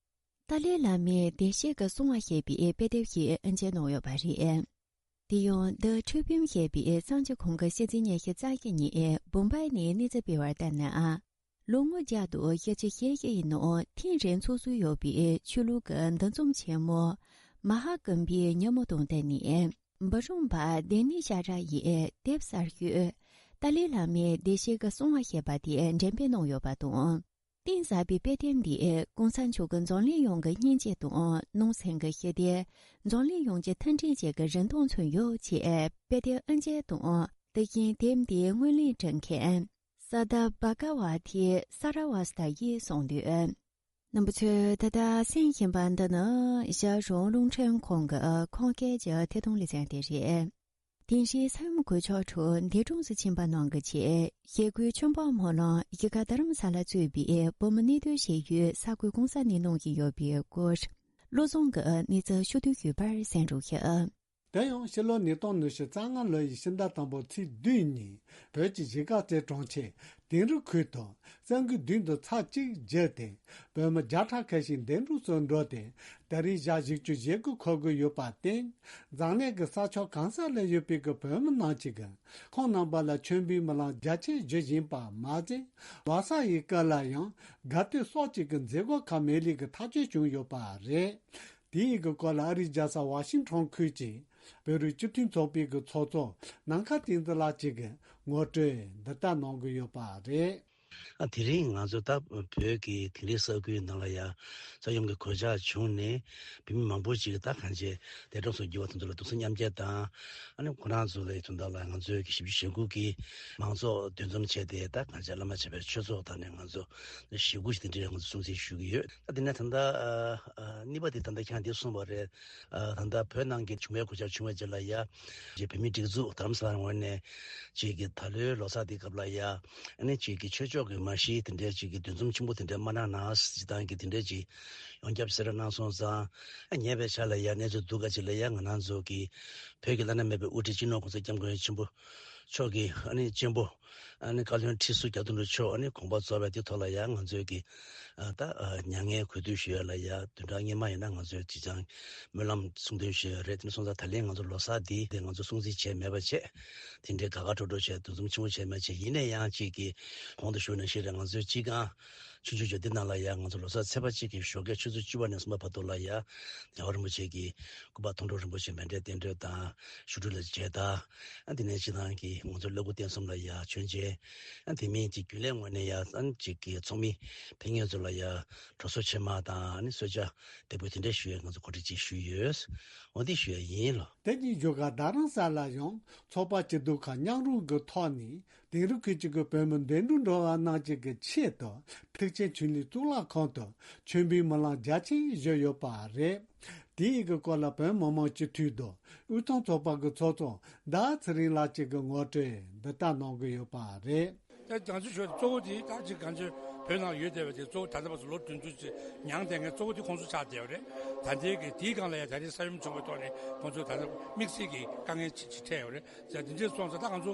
ཏཱ་ལའི་བླ་མའི་བདེ་གཤེགས་ཀྱི་གསང་བ་ཞེས་པའི་དཔེ་དེབ་ཞིག་མཇལ་གནང་ཡོད་པ་རེད། དེ་ཡང་The Tribune ཞེས་པའི་གསར་འགྱུར་ཁང་གིས་ཕྱི་ཚེས་ཉི་ཤུ་རྩ་བཞི་ཉིན་བུམ་བྷའི་ནས་གནས་ཚུལ་སྤེལ་བར་ལྟར་ན། ལོ་ངོ་བརྒྱ་དང་བཞི་བཅུ་ཞེ་བཞི་ཡི་ནང་ཐེངས་རེ་འཚོགས་སྲོལ་ཡོད་པའི་ཆོས་ལུགས་ཀྱི་འདུ་འཛོམས་ཆེན་མོ་མ་ཧཱ་ཀུམ་བྷའི་ཉིན་མོ་དང་བསྟུན་ནས། འབུམ་རམས་པ་དེ་ནི་ཤ་ར་ཡིས་དེབ་གསར་ཤོས་ཏཱ་ལའི་བླ་མའི་བདེ་གཤེགས་ཀྱི་གསང་བ་ཞེས་པ་དེ་འགྲེམས་སྤེལ་གནང་ཡོད་པ་དང་། གཏིང་ཟབ་པའི་དཔེ་དེབ་འདིས་༸གོང་ས་མཆོག་གི་འཛམ་གླིང་ཡོངས་ཀྱི་སྙིང་རྗེ་དང་ནང་སེམས་ཀྱི་ཞི་བདེ། འཛམ་གླིང་ཡོངས་ཀྱི་མཐུན་སྒྲིལ་བཅས་ཀྱི་རིན་ཐང་མཚོན་ཡོད་ཅེས་དཔེ་དེབ་དབུ་འབྱེད་དང་། དེ་བཞིན་དེབ་འདིའི་སྔོན་གླེང་སྒྲུབ་མཁན། ས་ད་བ་ཀ་བ་ཏི་ས་ར་བ་སྟ་ཡིས་གསུངས་འདུག། རྣམ་པ་ཚོས་ད་ལྟ་གསན་བཞིན་པ་འདི་ནི་ཞྭ་སྒྲུང་རླུང་འཕྲིན་ཁང་གི་ཁོང་སྐད་ཀྱི་ཐད་གཏོང་ལེ་ཚན་དེ་རེད། དེང་རིང་ས་ཡོམ་གོད་ཆག་ཁྲོད་འདས་གྲོངས་སུ་ཕྱིན་པ་རྣམས་ཀྱི་ཆེད་ཞེ་དགུའི་ཆོས་འབངས་སྨོན་ལམ་གཞིས་ཀ་རྡ་རམ་ས་ལ་གཙོས་པའི་བོད་མི་གནས་སྡོད་བྱེད་ཡུལ་ས་ཁུལ་གང་ས་ནས་གནང་གི་ཡོད་པའི་སྐོར། བློ་བཟང་གིས་གནས་ཚུལ་ཞུ་འདོད་ཡོད་པར་གསན་རོགས་ཞུ། དེ་ཡང་ཕྱི་ལོ་ཉིས་སྟོང་ཉི་ཤུ་རྩ་ལྔ་ལོ་ཡི་ཕྱི་ཟླ་དང་པོ་ཚེས་བདུན་ཉིན་བོད་ཀྱི་གཞིས་ཀ་རྩེ་གྲོང་ཁྱེར་དིང་རི་ཁུལ་དུ་གསར་འགོད་མདུན་དུ་ཚར་གཅིག་བརྒྱུད་དེ་བོད་མི་བརྒྱ་ཕྲག་ཁ་ཤས་འདས་གྲོངས་སུ་འགྲོ་སྟེ་ད་རེས་ཞག་བཞི་བཅུ་ཞེ་དགུ་འཁོར་གྱི་ཡོད་པར་བརྟེན། འཛམ་གླིང་གི་ས་ཕྱོགས་གང་ས་ལ་ཡོད་པའི་གི་བོད་མི་རྣམས་ཀྱིས་ཁོང་རྣམ་པ་ལ་མཆོད་འབུལ་སྨོན་ལམ་རྒྱ་ཆེར་ཞུ་བཞིན་པ་མ་ཟད། ལོ་གསར་ཡི་སྐབས་ལ་ཡང་དགའ་སྟོན་སོགས་ཀྱི་གི་མཛད་སྒོ་ཁག་མེད་ལས་ཀྱི་ཐག་གཅོད་བྱུང་ཡོད་པ་རེད། དེའི་གི་སྐོར་ལ་ཨ་རིའི་རྒྱལ་ས་ཝ་ཤིང་ཊོན་ཁུལ་གྱི་བོད་རིགས་སྤྱི་མཐུན་ཚོགས་པའི་གི་ཚོགས་གཙོ་ནམ་མཁའ་བསྟན་འཛིན་ལགས་ཀྱིས་གི་ངོ་སྤྲོད་འདི་ལྟར་གནང་གི་ཡོད་པ་རེད། ཨ། དེ་རིང་ང་ཚོ་ད་བོད་ཀྱི་དིང་རི་ས་ཁུལ་ནང་ལ་ཡ་ས་ཡོམ་གྱི་གོད་ཆག་བྱུང་ནས་བོད་མི་མང་པོ་ཅིག་ད་གང་ཅི་འདས་གྲོངས་སུ་གྱུར་བ་དེ་ཚོ་ལ་གདུང་སེམས་མཉམ་སྐྱེད་དང་། ཨ་ནི་ཁོ་རང་ཚོ་ལ་དོན་དག་ལ་ང་ཚོའི་གི་བཞི་བཅུ་ཞེ་དགུ་གི་མང་ཚོགས་འདུ་འཛོམས་བྱས་ཏེ་ད་གང་ཅི་བླ་མ་མཆོད་པའི་ཆོས་ཚོགས་དང་ནས་ང་ཚོ་ཞེ་དགུ་ཞིག་དེ་འདྲའི་ང་ཚོ་སྲུང་བརྩི་ཞུ་གི་ཡོད། ད་དེ་ནས་ད་ལྟ་ཨ་ཨ་གཉིས་པ་དེ་ད་ལྟ་ཁྱེད་རང་འདི་གསུངས་པ་རེད། ཨ་ད་ལྟ་བོད་ནང་གི་བྱུང་བའི་གོད་ཆག་བྱུང་བའི་རྗེས་ལ་ཡ་རྗེ་བོད་མིའི་སྒྲིག་འཛུགས་རྡ་རམ་ས་ལ་ངོས་ནས་ཅིག་གི་ད་ལོའི་ལོ་གསར་འདི་སྐབས་ལ་ཡ་ཨ་ནི་ཅིག་གི་ཆོས་ཕྱོགས་ཀྱི་མ་གཞི་དེ་འདྲའི་ཅིག་གི་འདུ་འཛོམས་ཆེན་པོ་དེ་འདྲ་མ་གནང་ན་སྤྱིར་བཏང་གི་དེ་འདྲའི་ཅིག་ཡོངས་ཁྱབ་གསལ་བསྒྲགས་གནང་སོང་ཙང་། ཨ་ཉེ་བའི་ཆར་ལ་ཡ་གནས་ཚུལ་སྡུག་ག་ཅིག་ལ་ཡ་ང་རང་ཚོ་གི་བོད་ཀྱི་བླ་ན་མེད་པའི་དབུ་ཁྲིད་སྤྱི་ནོར་༸གོང་ས་༸སྐྱབས་མགོན་ཆེན་པོ་མཆོག་གི་ཨ་ནི་གཅེན་པོ། ཨ་ནི་བཀའ་བློན་ཁྲི་ཟུར་རྒྱ་ནོར་མཆོག་ཨ་ནི་དགོངས་པ་རྫོགས་པའི་དེ་ཐོག་ལ་ཡང་ང་ཚོས་ཀྱི་ཨ་ད་ཨ་མྱ་ངན་གུས་འདུད་ཞུ་ཡ་ལ་ཡ་བདུན་ཕྲག་སྔོན་མ་ཡིན་ན་ང་ཚོས་ཅི་ཅང་སྨོན་ལམ་གསུང་འདོན་ཞུ་ཡ་རེད། དེ་ནས་སོང་ཙང་ད་ལན་ང་ཚོ་ལོ་གསར་འདི་དེ་ང་ཚོ་སྲུང་བརྩི་བྱས་མེད་པ་བྱས། དེ་འདྲའི་དགའ་དགའ་སྤྲོ་སྤྲོ་བྱས་འདུ་འཛོམས་ཆེན་པོ་བྱས་མེད་བྱས། ཡིན་ན་ཡང་ཅིག་གི་གོང་དུ་ཞུས་ནང་བཞིན་རེད། ང་ཚོའི་སྤྱི་ཁང་ཆུང་ཆུང་ཅིག་འདི་ནང་ལ་ཡ་ང་ཚོ་ལོ་གསར་ཚེས་པ་གཅིག་གི་ཞོགས་ཀས་ཆུ་ཚོད་བཅུ་པ་ནས་གསུམ་པ་བར་དུ་ལ་ཡ་རྒྱལ་བ་རིན་པོ་ཆེ་གི་སྐུ་པར་མཐོང་གྲོལ་རིན་པོ་ཆེ་མཎྜལ་རྟེན་འབྲེལ་དང་ཞུ་སྒྲུབ་ལ་མཇལ་དར། ཨ་དེ་ནས་སྤྱི་བཏང་གི་ང་ཚོ་བླ་སྐུ་རྟེན་གསུམ་ལ་ཡ་མཆོད་མཇལ། ཨ་དེ་མིན་གྱི་རྒྱུན་ལས་ངོས་ནས་ཡ་ཨ་ཅིག་གི་ཚོགས་མི་ཕེབས་མཁན་ཚོ་ལ་ཡ་གྲོགས་ཚོགས་ཆེན་མོ་དང་ཨ་ནི་གསོལ་ཇ་འདེགས་འབུལ་དེ་འདྲ་ཞུ་ཡས་ང་ཚོ་གོ་སྒྲིག་ཅིག་ཞུས་ཡོད། འོ་འདི་ཞུ་ཡས་ཡིན་ལོ། དེ་ཉིན་བཞུགས་སྒར་རྡ་རམ་ས་ལ་ཡང་ཚོགས་པ་སྐྱིད་སྡུག་ཁག་མཉམ་རུབ་ཀྱི་ཐོག་ནས་དིང་རི་ཁུལ་གཅིག་གི་བོད་མི་འདས་གྲོངས་འགྲོ་བ་རྣམས་ཀྱི་གི་ཆེད་དུ་ཐེག་ཆེན་ཆོས་གླིང་གཙུག་ལག་ཁང་དུ་མཆོད་འབུལ་སྨོན་ལམ་རྒྱ་ཆེན་ཞུས་ཡོད་པ་རེད། དེའི་གི་སྐོར་ལ་བོད་མི་མང་སྤྱི་འཐུས་དང་དབུས་གཙང་ཚོགས་པ་གི་ཚོགས་གཙོ་ཟླ་ཚེ་རིང་ལགས་ཀྱིས་གི་ངོ་སྤྲོད་འདི་ལྟར་གནང་གི་ཡོད་པ་རེད། ད་ང་ཚོ་ཞུ་གཙོ་བོ་དེ་ད་ཅིག་ང་ཚོ་བོད་ནང་ཡོད་བསྡད་པ་དེ་གཙོ་བོ་ད་ལྟ་བར་དུ་ལོ་བདུན་ཅུ་ཅིག་མྱངས་བསྡད་མཁན་གཙོ་བོ་དེ་ཁོང་ཚོ་ཆགས་བསྡད་ཡོད་རེད། ད་ལྟའི་གི་དེའི་སྒང་ལ་ཡང་ད་རེས་ས་ཡོམ་བྱུང་བའི་ཐོག་ནས་ཁོང་ཚོ་ད་ལྟ་དམིགས་བསལ་གྱི་དཀའ་ངལ་ཅིག་ཅིག་འཕྲད་ཡོད་རེད། ད་འདི་འདྲས་སོང་ཙང་ད་ང་ཚོ་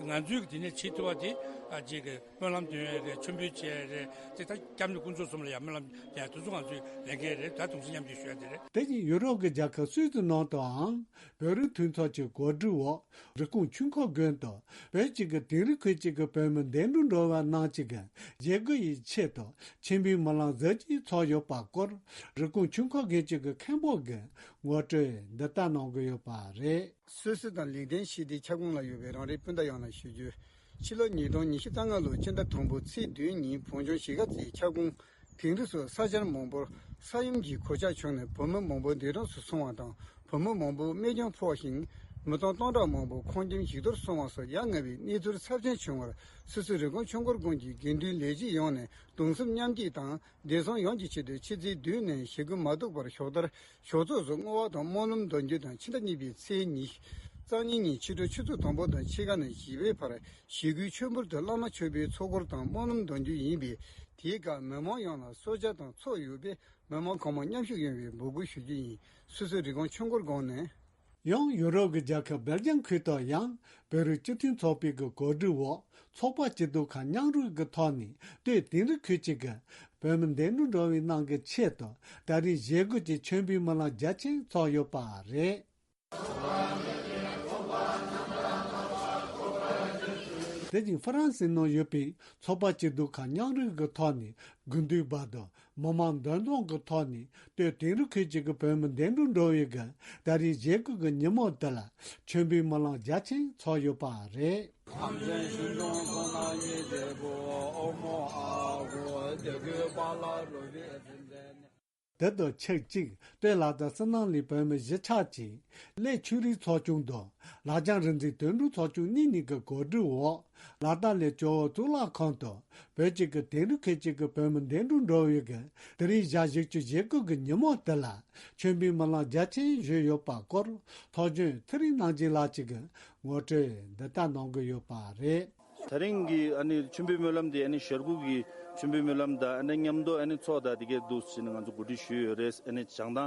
ང་ཚོའི་གི་དེ་ནས་བྱེད་ཐུབ་པ་དེ་ཨ་ཅིག་གི་སྨོན་ལམ་འདོན་ཡས་རེད། མཆོད་འབུལ་བྱས་རེད། དེ་ད་སྐྱབས་གནས་དཀོན་མཆོག་གསུམ་ལ་ཡང་སྨོན་ལམ་ཡང་དེ་ཚོ་ང་ཚོའི་ལས་འགན་རེད། ད་གདུང་སེམས་མཉམ་སྐྱེད་ཞུ་ཡ་དེ་རེད། དེ་བཞིན་ཡུ་རོབ་ཀྱི་རྒྱལ་ཁབ་སུད་སི་ནང་དུའང་བོད་རིགས་མཐུན་ཚོགས་ཀྱི་གོ་སྒྲིག་འོག་རི་ཀོན་ཆོས་འཁོར་དགོན་དུ་བོད་ཀྱི་གི་དིང་རི་ཁུལ་གཅིག་གི་བོད་མི་འདས་གྲོངས་འགྲོ་བ་རྣམས་ཀྱི་གི་རྗེས་འགོ་ཡི་ཆེད་དུ་མཆོད་འབུལ་སྨོན་ལམ་གཟབ་རྒྱས་ཚོགས་ཡོད་པ་སྐོར་རི་ཀོན་ཆོས་འཁོར་དགོན་གཅིག་གི་མཁན་པོ་གིས་ངོ་སྤྲོད་འདི་ལྟར་གནང་གི་ཡོད་པ་རེད། སུད་སི་དང་ལིག་ཏེན་ཤི་ཏེན་ཁྱབ་ཁོངས་ལ་ཡོད་པའི་རང་རེའི་སྤུན་ཟླ་ཡོངས་ལ་ཞུ་རྒྱུ། ཕྱི་ལོ་ཉིས་སྟོང་ཉི་ཤུ་རྩ་ལྔ་ལོའི་ཕྱི་ཟླ་དང་པོ་ཚེས་བདུན་ཉིན་བོད་ལྗོངས་གཞིས་ཀ་རྩེའི་ཁྱབ་ཁོངས་དིང་རི་སོགས་ས་ཆར་མང་པོར་ས་ཡོམ་གྱི་གོད་ཆག་བྱུང་ནས་བོད་མི་མང་པོ་འདས་གྲོངས་སུ་སོང་བ་དང་། བོད་མི་མང་པོ་རྨས་སྐྱོན་ཕོག་ཞིང་། མི་སྟོང་སྟོང་ཕྲག་མང་པོ་ཁོངས་འགྱིམ་ཞིག་གཏོར་སོང་བ་སོགས་ཡ་ང་བའི་གནས་ཚུལ་ཚབས་ཆེན་བྱུང་བར། སུད་སི་རི་ཀོན་ཆོས་འཁོར་དགོན་གྱི་དགེ་འདུན་ལས་བྱེད་ཡོངས་ནས་གདུང་སེམས་མཉམ་སྐྱེད་དང་། བདེ་སྲུང་ཡོངས་ཀྱི་ཆེད་དུ་ཕྱི་ཚེས་བདུན་ནས་ཞེ་དགུ་མ་ཐུག་བར་ཞོགས་ལྟར་ཞོགས་ཚོགས་སུ་བསྔོ་བ་དང་སྨོན་ལམ་འདོན་རྒྱུ་དང་། ཕྱི་ཟླ་གཉིས་པའི་ཚེས་ཉི་ཤུ་རྩ་གཉིས་ཉིན་ཕྱི་དྲོ་ཆུ་ཚོད་དང་པོ་དང་ཕྱེད་ཀ་ནས་བཞི་པའི་བར་ཞེ་དགུའི་མཆོད་འབུལ་དུ་བླ་མ་མཆོད་འབུལ་ཚོགས་འཁོར་དང་སྨོན་ལམ་འདོན་རྒྱུ་ཡིན་པས། དེའི་སྐབས་མི་མང་ཡོངས་ལ་གསོལ་ཇ་དང་ཚོགས་ཡོད་པས་མི་མང་གང་མང་མཉམ་ཞུགས་ཡོང་བའི་འབོད་སྐུལ་ཞུ་རྒྱུ་ཡིན། སུད་སི་རི་ཀོན་ཆོས་འཁོར་དགོན་ནས། ཡང་ཡུ་རོབ་ཀྱི་རྒྱལ་ཁབ་སྦེལ་ཇམ་ཁུལ་དུ་ཡང་བོད་རིགས་སྤྱི་མཐུན་ཚོགས་པའི་གི་གོ་སྒྲིག་འོག་ཚོགས་པ་སྐྱིད་སྡུག་ཁག་མཉམ་རུབ་ཀྱི་ཐོག་ནས་སྟོད་དིང་རི་ཁུལ་གཅིག་གི་བོད་མི་འདས་གྲོངས་འགྲོ་བའི་རྣམས་ཀྱི་ཆེད་དུ་ད་རེས་བཞེས་སྒོ་གྱི་མཆོད་འབུལ་སྨོན་ལམ་རྒྱ་ཆེན་ཚོགས་ཡོད་པ་རེད། དེ་བཞིན་ཧྥ་རན་སིའི་ནང་ཡོད་པའི་ཚོགས་པ་སྐྱིད་སྡུག་ཁག་མཉམ་རུབ་ཀྱི་ཐོག་ནས་དགུན་དུས་བར་དུ། མི་མང་འདུ་འཛོམས་ཀྱི་ཐོག་ནས་སྟོད་དིང་རི་ཁུལ་གཅིག་གི་བོད་མི་འདས་གྲོངས་འགྲོ་བའི་གི་ད་རེས་བཞེས་སྒོ་གི་ཉིན་མོ་དེ་ལ་མཆོད་འབུལ་སྨོན་ལམ་རྒྱ་ཆེན་ཚོགས་ཡོད་པ་རེད། དེ་དང་ཆབས་ཅིག་སྟོད་ལ་དྭགས་བསོད་ནམས་གླིང་བོད་མི་གཞིས་ཆགས་ཀྱི་གླེ་ཆོས་རིག་ཚོགས་ཆུང་དང་ལག་བཅངས་རིག་འཛིན་དོན་གྲུབ་ཚོགས་ཆུང་གཉིས་གཉིས་ཀྱི་གོ་སྒྲིག་འོག་ལ་དྭགས་གླེ་ཇོ་བོ་གཙུག་ལག་ཁང་དུ་བོད་ཀྱི་གི་དིང་རི་ཁུལ་གྱི་གི་བོད་མི་འདན་གྲུ་འགྲོ་བའི་གི་དེ་རིང་ཞག་བཞི་བཅུ་ཞེ་དགུ་གི་ཉིན་མོ་དེ་ལ་མཆོད་འབུལ་སྨོན་ལམ་རྒྱ་ཆེན་ཞུས་ཡོད་པ་སྐོར་ཚོགས་གཞོན་ཚེ་རིང་རྣམ་རྒྱལ་ལགས་ཀྱིས་གི་ངོ་སྤྲོད་འདི་ལྟར་གནང་གི་ཡོད་པ་རེད། དེ་རིང་གི་ཨ་ནི་མཆོད་འབུལ་སྨོན་ལམ་དེ་ཨ་ནི་ཞྭ་གུ་གི་མཆོད་འབུལ་སྨོན་ལམ་དང་ཨ་ནི་མཉམ་དུ་ཨ་ནི་ཚོགས་དང་དེ་གའི་འདུག་ཟེར་ནས་ང་ཚོ་གོ་སྒྲིག་ཞུས་ཡོད་རེད། ཨ་ནི་བྱང་ཐང་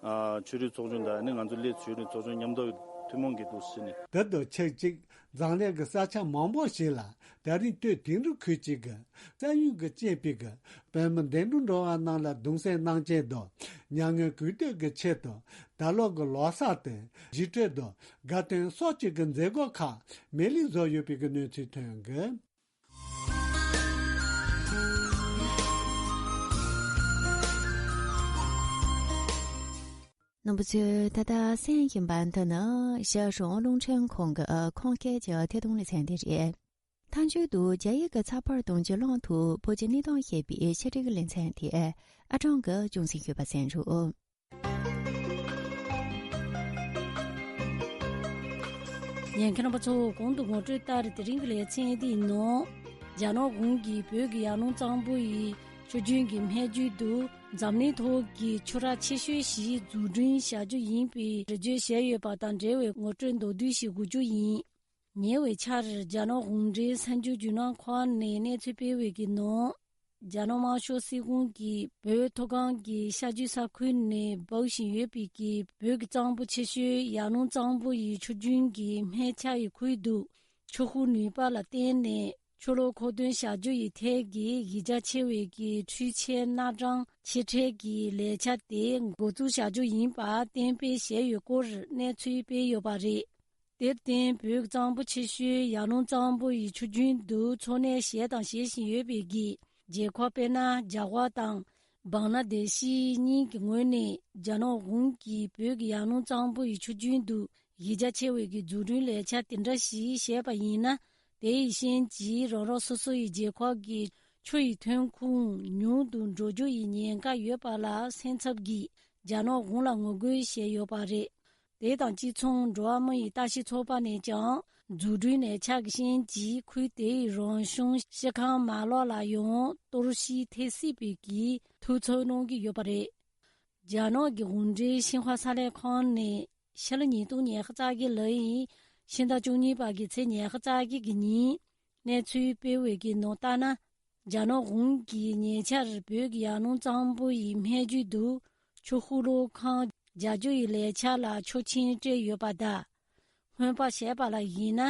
ཨ་ཆོས་རིག་ཚོགས་ཆུང་དང་ཨ་ནི་ང་ཚོ་གླེ་ཆོས་རིག་ཚོགས་ཆུང་མཉམ་དུ་ཐུན་མོང་གི་འདུག་ཟེར་ནས། དེ་དང་ཆབས་ཅིག་འཛམ་གླིང་གི་ས་ཆ་མང་པོ་ཞིག་ལ་ད་རིང་སྟོད་དིང་རི་ཁུལ་གཅིག་གི་ས་ཡུལ་གྱི་གཅེས་པའི་གི་བོད་མི་འདན་གྲུ་འགྲོ་བ་རྣམས་ལ་གདུང་སེམས་མཉམ་སྐྱེད་དང་མྱ་ངན་གུས་འདུད་ཀྱི་ཆེད་དུ་ད་ལོ་གི་ལོ་གསར་དེ་ཞི་བྲོ་དང་དགའ་སྟོན་སོགས་ཀྱི་གི་མཛད་སྒོ་ཁག་མེ་ལི་བཟོ་ཡོད་པའི་གི་གནས་ཚུལ་ཐོན་གི། རྣམ་པ་ཚོས་ད་ལྟ་གསན་བཞིན་པ་འདི་ནི་ཞྭ་སྒྲུང་རླུང་འཕྲིན་ཁང་གི་ཁོངས་སྐད་ཀྱི་ཐད་གཏོང་ལེ་ཚན་དེ་རེད། མཐའ་མཇུག་ཏུ་རྒྱ་ཡིག་གི་ཚགས་པར་དང་རྗེས་ལུང་དུ་བོད་ཀྱི་གནས་སྟངས་ཞེས་པའི་ཕྱི་དྲིལ་གྱི་ལེ་ཚན་དེ་ཨ་ཀྲང་གིས་སྐྱོང་ཟིན་ཡོད་པ་གསན་རོགས། ཉན་མཁན་རྣམ་པ་ཚོ། གོང་དུ་ངོ་སྤྲོད་ལྟར་དེ་རིང་གི་ལེ་ཚན་འདིའི་ནང་རྒྱ་ནག་གཞུང་གིས་བོད་ཀྱི་ཡར་ཀླུང་གཙང་པོ་ཡི་ཆུ་རྒྱུན་གྱི་སྨད་རྒྱུད་དུ་འཛམ་གླིང་ཐོག་གི་ཆུ་རགས་ཆེ་ཤོས་ཤིག་འཛུགས་སྐྲུན་བྱ་རྒྱུ་ཡིན་པའི་འགྲེལ་བརྗོད་བྱས་ཡོད་པ་དང་འབྲེལ་བའི་ངོ་སྤྲོད་མདོར་བསྡུས་ཤིག་འགོད་རྒྱུ་ཡིན། ཉེ་བའི་ཆར་རྒྱ་ནག་གཞུང་འབྲེལ་གསར་འགྱུར་བརྒྱུད་ལམ་ཁག་ནས་གནས་ཚུལ་སྤེལ་བའི་གི་ནང་། རྒྱ་ནག་དམར་ཤོག་སྲིད་གཞུང་གིས་བོད་མཐོ་སྒང་གི་ཤར་རྒྱུད་ས་ཁུལ་ནས་འབབ་བཞིན་ཡོད་པའི་གི་བོད་ཀྱི་གཙང་པོ་ཆེ་ཤོས་ཡར་ཀླུང་གཙང་པོ་ཡི་ཆུ་རྒྱུན་གྱི་སྨད་ཆ་ཡི་ཁུལ་དུ་ཆུ་ཤུགས་ནུས་པ་ལ་བརྟེན་ནས་ཆུ་ལོག་མཁོ་འདོན་བྱ་རྒྱུ་ཡི་ཐད་ཀྱི་གཞི་རྒྱ་ཆེ་བའི་གི་འཕྲུལ་ཆས་སྣ་གྲངས་ཕྱིར་འཐེན་གྱི་ལས་འཆར་དེ་འགོ་འཛུགས་བྱ་རྒྱུ་ཡིན་པ་གཏན་འབེབས་བྱས་ཡོད་སྐོར་གནས་ཚུལ་སྤེལ་ཡོད་པ་རེད། དེར་བརྟེན་བོད་གཙང་པོ་ཆེ་ཤོས་ཡར་ཀླུང་གཙང་པོ་ཡི་ཆུ་རྒྱུན་དུ་འཚོ་གནས་བྱས་དང་བྱེད་བཞིན་ཡོད་པའི་གི་རྒྱལ་ཁབ་དཔེར་ན་རྒྱ་གར་དང་བང་ལ་དེ་ཤི་གཉིས་ཀྱི་ངོས་ནས་རྒྱ་ནག་གཞུང་གིས་བོད་ཀྱི་ཡར་ཀླུང་གཙང་པོ་ཡི་ཆུ་རྒྱུན་དུ་གཞི་རྒྱ་ཆེ་བའི་གི་འཛུགས་སྐྲུན་ལས་འཆར་དེ་འདྲ་ཞིག་བྱས་པ་ཡིན་ན། དེ་ཡི་རྐྱེན་གྱིས་རང་རང་སོ་སོ་ཡི་རྒྱལ་ཁབ་ཀྱི་ཆུ་ཡི་ཐོན་ཁུངས་ཉུང་དུ་འགྲོ་རྒྱུ་ཡི་ཉེན་ཁ་ཡོད་པ་ལ་སེམས་འཚབ་ཀྱིས་རྒྱ་ནག་གཞུང་ལ་ངོ་རྒོལ་བྱས་ཡོད་པ་རེད། དེ་དང་གཅིག་མཚུངས་འགྲོ་བ་མི་ཡི་ལྟ་ཞིབ་ཚོགས་པ་ནས་ཀྱང་འཛུགས་སྐྲུན་ལས་འཆར་གྱི་རྐྱེན་གྱིས་ཁུལ་དེའི་རང་བྱུང་ཤི་ཁང་མ་ལག་ལ་ཡང་གཏོར་བཤིག་ཐེབས་སྲིད་པའི་གི་ཐུགས་ཚོར་གནང་གི་ཡོད་པ་རེད། རྒྱ་ནག་གི་གཞུང་འབྲེལ་ཤིན་ཧྭ་གསར་ལམ་ཁང་ནས་ཕྱི་ལོ་ཉིས་སྟོང་ཉི་ཤུ་རྩ་བཞི་ལོ་ཡི་ཕྱི་ཟླ་བཅུ་གཉིས་པ་གི་ཚེས་ཉི་ཤུ་རྩ་བཞི་གི་ཉིན་གནས་ཚུལ་སྤེལ་བའི་གི་ནང་ལྟར་ན། རྒྱ་ནག་གཞུང་གིས་ཉེ་ཆར་བོད་ཀྱི་ཡར་ཀླུང་གཙང་པོ་ཡི་སྨད་རྒྱུད་དུ་ཆུ་ཤུགས་གློག་ཁང་རྒྱག་རྒྱུ་ཡི་ལས་འཆར་ལ་ཆོག་མཆན་སྤྲད་ཡོད་པ་དང་། སྔོན་དཔག་བྱས་པ་ལ་གཞིགས་ན།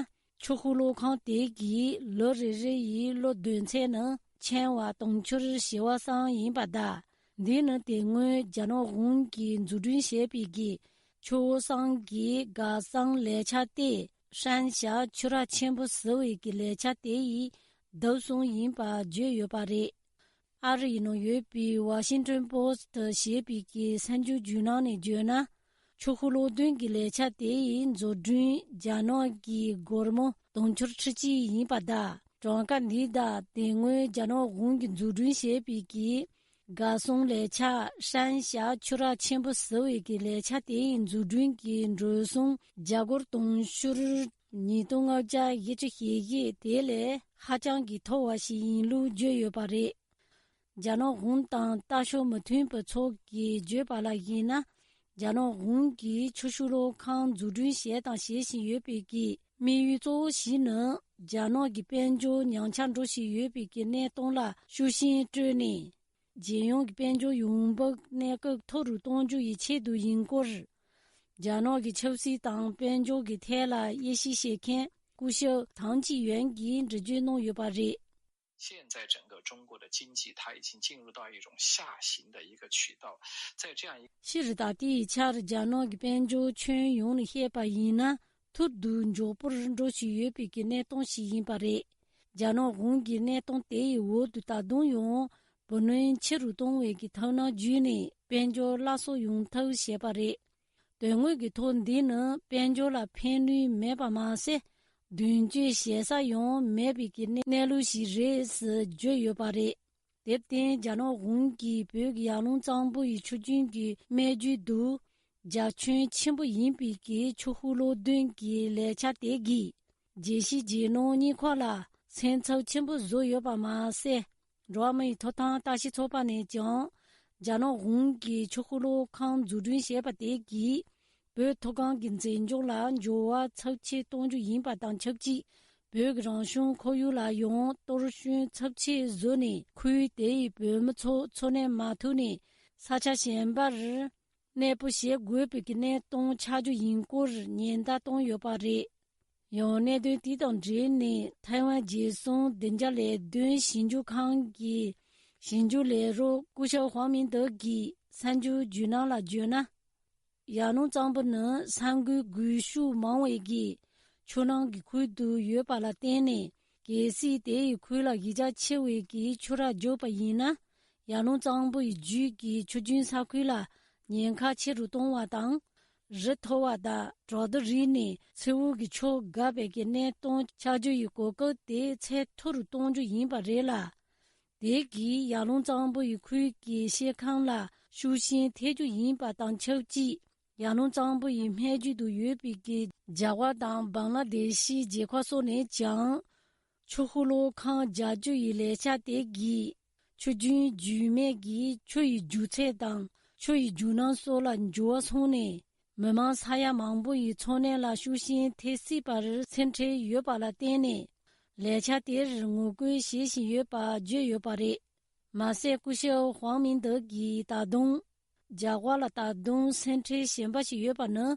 ཆུ་ཤུགས་གློག་ཁང་དེ་གིས་ལོ་རེ་རེ་ཡི་གློག་འདོན་ཚད་ནི་ཆེ་བ་དུང་ཕྱུར་བཞི་བ་ཙམ་ཡིན་པ་དང་། འདི་ནི་དེ་སྔོན་རྒྱ་ནག་གཞུང་གིས་འཛུགས་སྐྲུན་བྱས་པའི་གི་ཆུ་བོ་གསུམ་གྱི་སྒར་གསུམ་ལས་འཆར་ཏེ། ཧྲན་ཞ་ཆུ་རགས་ཆེན་པོ་ཟེར་བའི་གི་ལས་འཆར་དེ་ཡི་ལྡབ་གསུམ་ཡིན་པ་བརྗོད་ཡོད་པ་རེད། ཨ་རི་ཡི་ནང་ཡོད་པའི་Washington Post་ཞེས་པའི་གི་གསར་འགྱུར་བརྒྱུད་ལམ་ནས་བརྗོད་ན། ཆུ་ཤུགས་གློག་འདོན་གྱི་ལས་འཆར་དེ་ཡི་མཛུབ་སྟོན་རྒྱ་ནག་གི་སྒོར་མོ་དུང་ཕྱུར་ཁྲི་གཅིག་ཡིན་པ་དང་། གྲངས་ཀ་འདི་དང་དེ་སྔོན་རྒྱ་ནག་གཞུང་གིས་འཛུགས་སྐྲུན་བྱས་པའི་གི་སྒར་གསུམ་ལས་འཆར་ཧྲན་ཞ་ཆུ་རགས་ཆེན་པོ་ཟེར་བའི་གི་ལས་འཆར་དེ་ཡི་མཛུབ་སྟོན་གྱི་འགྲོ་སོང་རྒྱ་སྒོར་དུང་ཕྱུར་ཉིས་སྟོང་ལྔ་བརྒྱ་བཞི་བཅུ་ཞེ་བཞི་དེ་ལས་ཧ་ཅང་གི་མཐོ་བ་ཞིག་ཡིན་ལུགས་བརྗོད་ཡོད་པ་རེད། རྒྱ་ནག་གཞུང་དང་ལྟ་ཕྱོགས་མི་མཐུན་པ་ཚོ་གིས་བརྗོད་པ་ལ་གཞིགས་ན། རྒྱ་ནག་གཞུང་གིས་ཆུ་ཤུགས་གློག་ཁང་འཛུགས་སྐྲུན་བྱས་དང་བྱེད་བཞིན་ཡོད་པའི་གི་དམིགས་ཡུལ་གཙོ་བོ་ཞིག་ནི། རྒྱ་ནག་གི་དཔལ་འབྱོར་ཉམས་ཆག་འགྲོ་བཞིན་ཡོད་པའི་གི་གནས་སྟངས་ལ་ཤུགས་རྐྱེན་སྤྲོད་ནས། རྒྱལ་ཡོངས་ཀྱི་དཔལ་འབྱོར་ཡོང་འབབ་གནས་སྐབས་མཐོ་རུ་གཏོང་རྒྱུ་ཡི་ཆེད་དུ་ཡིན་སྐོར། རྒྱ་ནག་གི་ཆབ་སྲིད་དང་དཔལ་འབྱོར་གྱི་ཐད་ལ་དབྱེ་ཞིབ་བྱེད་མཁན་སྐུ་ཞབས་ཐང་ཅི་ཡོན་གྱིས་འགྲེལ་བརྗོད་གནང་ཡོད་པ་རེད། 现在整个中国的经济，它已经进入到一种下行的一个渠道，在这样一个 སྤྱིར་ད་ལྟའི་ཆར་རྒྱ་ནག་གི་དཔལ་འབྱོར་ཁྱོན་ཡོངས་ནས་བཤད་པ་ཡིན་ན། ཐུར་དུ་མགྱོགས་པོར་འགྲོ་བཞིན་ཡོད་པའི་གི་གནས་སྟངས་ཤིག་ཡིན་པ་རེད། རྒྱ་ནག་གཞུང་གི་གནས་སྟངས་དེ་ཡི་འོག་ཏུ་ད་དུང་ཡང་བུ་ལོན་ཆེ་རུ་གཏོང་བའི་གི་ཐབས་ལམ་བརྒྱུད་ནས་དཔལ་འབྱོར་སླར་གསོ་ཡོང་ཐབས་བྱས་པ་རེད། དོན་དངོས་ཀྱི་ཐོག་འདི་ནི་དཔལ་འབྱོར་ལ་ཕན་ནུས་མེད་པ་མ་ཟད། མདུན་སྐྱོད་བྱེད་ས་ཡང་མེད་པའི་གི་གནས་གནས་ལུགས་ཤིག་རེད་ཟེར་བརྗོད་ཡོད་པ་རེད། དེར་བརྟེན་རྒྱ་ནག་གཞུང་གིས་བོད་ཀྱི་ཡར་ཀླུང་གཙང་པོ་ཡི་ཆུ་རྒྱུན་གྱི་སྨད་རྒྱུད་དུ་རྒྱ་ཁྱོན་ཆེན་པོ་ཡིན་པའི་གི་ཆུ་ཤུགས་གློག་འདོན་གྱི་ལས་འཆར་དེ་གིས་རྒྱལ་སྤྱི་རྒྱལ་ནང་གཉིས་ཁག་ལ་སེམས་འཚབ་ཆེན་པོ་བཟོས་ཡོད་པ་མ་ཟད། འགྲོ་བ་མིའི་ཐོབ་ཐང་ལྟ་ཞིབ་ཚོགས་པ་ནས་ཀྱང་རྒྱ་ནག་གཞུང་གིས་ཆུ་ཤུགས་གློག་ཁང་འཛུགས་སྐྲུན་བྱས་པ་དེ་གིས་བོད་མཐོ་སྒང་གི་མཛེས་ལྗོངས་ལ་འགྱུར་བ་ཚབས་ཆེ་གཏོང་རྒྱུ་ཡིན་པ་དང་ཆབས་ཅིག་བོད་ཀྱི་རང་བྱུང་ཁོར་ཡུག་ལ་ཡང་གཏོར་སྐྱོན་ཚབས་ཆེ་བཟོས་ནས་ཁུལ་དེའི་བོད་མི་ཚོ་འཚོ་གནས་མ་ཐུབ་ནས་ས་ཆ་གཞན་པར་གནས་སྤོ་བྱེད་དགོས་པའི་གི་གནས་སྟངས་ཆགས་རྒྱུ་ཡིན་སྐོར་ཉེན་བརྡ་བཏང་ཡོད་པ་རེད། ཡང་གནད་དོན་དེ་དང་འབྲེལ་ནས་ཐའེ་ཝན་རྒྱལ་སྲུང་བདེ་འཇགས་ལས་དོན་ཞིབ་འཇུག་ཁང་གི་ཞིབ་འཇུག་ལས་རོགས་སྐུ་ཞབས་ཧུའང་མིང་ཏེ་གིས་གསར་འགྱུར་བརྒྱུད་ལམ་ལ་བརྗོད་ན། ཡར་ཀླུང་གཙང་པོ་ནི་ས་འགུལ་སྒུལ་ཤུགས་མང་བའི་གི་ཆུ་ནང་གི་ཁུལ་དུ་ཡོད་པ་ལ་བརྟེན་ནས། གལ་སྲིད་དེ་ཡི་ཁུལ་ལ་གཞི་རྒྱ་ཆེ་བའི་གི་ཆུ་རགས་རྒྱུག་པ་ཡིན་ན། ཡར་ཀླུང་གཙང་པོ་ཡི་རྒྱུད་ཀྱི་ཆུ་རྒྱུན་ས་ཁུལ་ལ་ཉེན་ཁ་ཆེ་རུ་གཏོང་བ་དང་། རི་མཐོ་བ་དང་བྲག་རྡོ་རིག་ནས་མཚེའུ་གི་ཆུ་འགག་པའི་གི་གནས་སྟངས་ཆགས་རྒྱུ་ཡི་གོ་སྐབས་དེ་ཚད་མཐོ་རུ་གཏོང་རྒྱུ་ཡིན་པ་རེད་ལ། དེ་གིས་ཡར་ཀླུང་གཙང་པོ་ཡི་ཁུལ་གྱི་སྐྱེ་ཁམས་ལ་ཤུགས་རྐྱེན་ཐེབས་རྒྱུ་ཡིན་པ་དང་ཆབས་ཅིག་ཡར་ཀླུང་གཙང་པོ་ཡི་སྨད་རྒྱུད་དུ་ཡོད་པའི་གི་རྒྱ་གར་དང་བང་ལ་དེ་ཤི་རྒྱལ་ཁབ་སོགས་ནས་ཀྱང་། ཆུ་ཤུགས་གློག་ཁང་རྒྱག་རྒྱུ་ཡི་ལས་འཆར་དེ་གིས་ཆུ་རྒྱུན་རྒྱུས་མེད་ཀྱི་ཆུ་ཡི་རྒྱུ་ཚད་དང་ཆུ་ཡི་རྒྱུ་ནང་སོགས་ལ་འགྱུར་བ་སོང་ནས། མི་མང་ས་ཡ་མང་པོ་ཡི་འཚོ་གནས་ལ་ཤུགས་རྐྱེན་ཐེབས་སྲིད་པར་སེམས་ཁྲལ་ཡོད་པ་ལ་བརྟེན་ནས། ལས་འཆར་དེར་ངོ་རྒོལ་བྱེད་བཞིན་ཡོད་པ་བརྗོད་ཡོད་པ་རེད། མ་ཟད་སྐུ་ཞབས་ཧུའང་མིང་ཏེ་གིས་ད་དུང་། རྒྱ་གར་ལ་ད་དུང་སེམས་ཁྲལ་གཞན་པ་ཞིག་ཡོད་པ་ནི།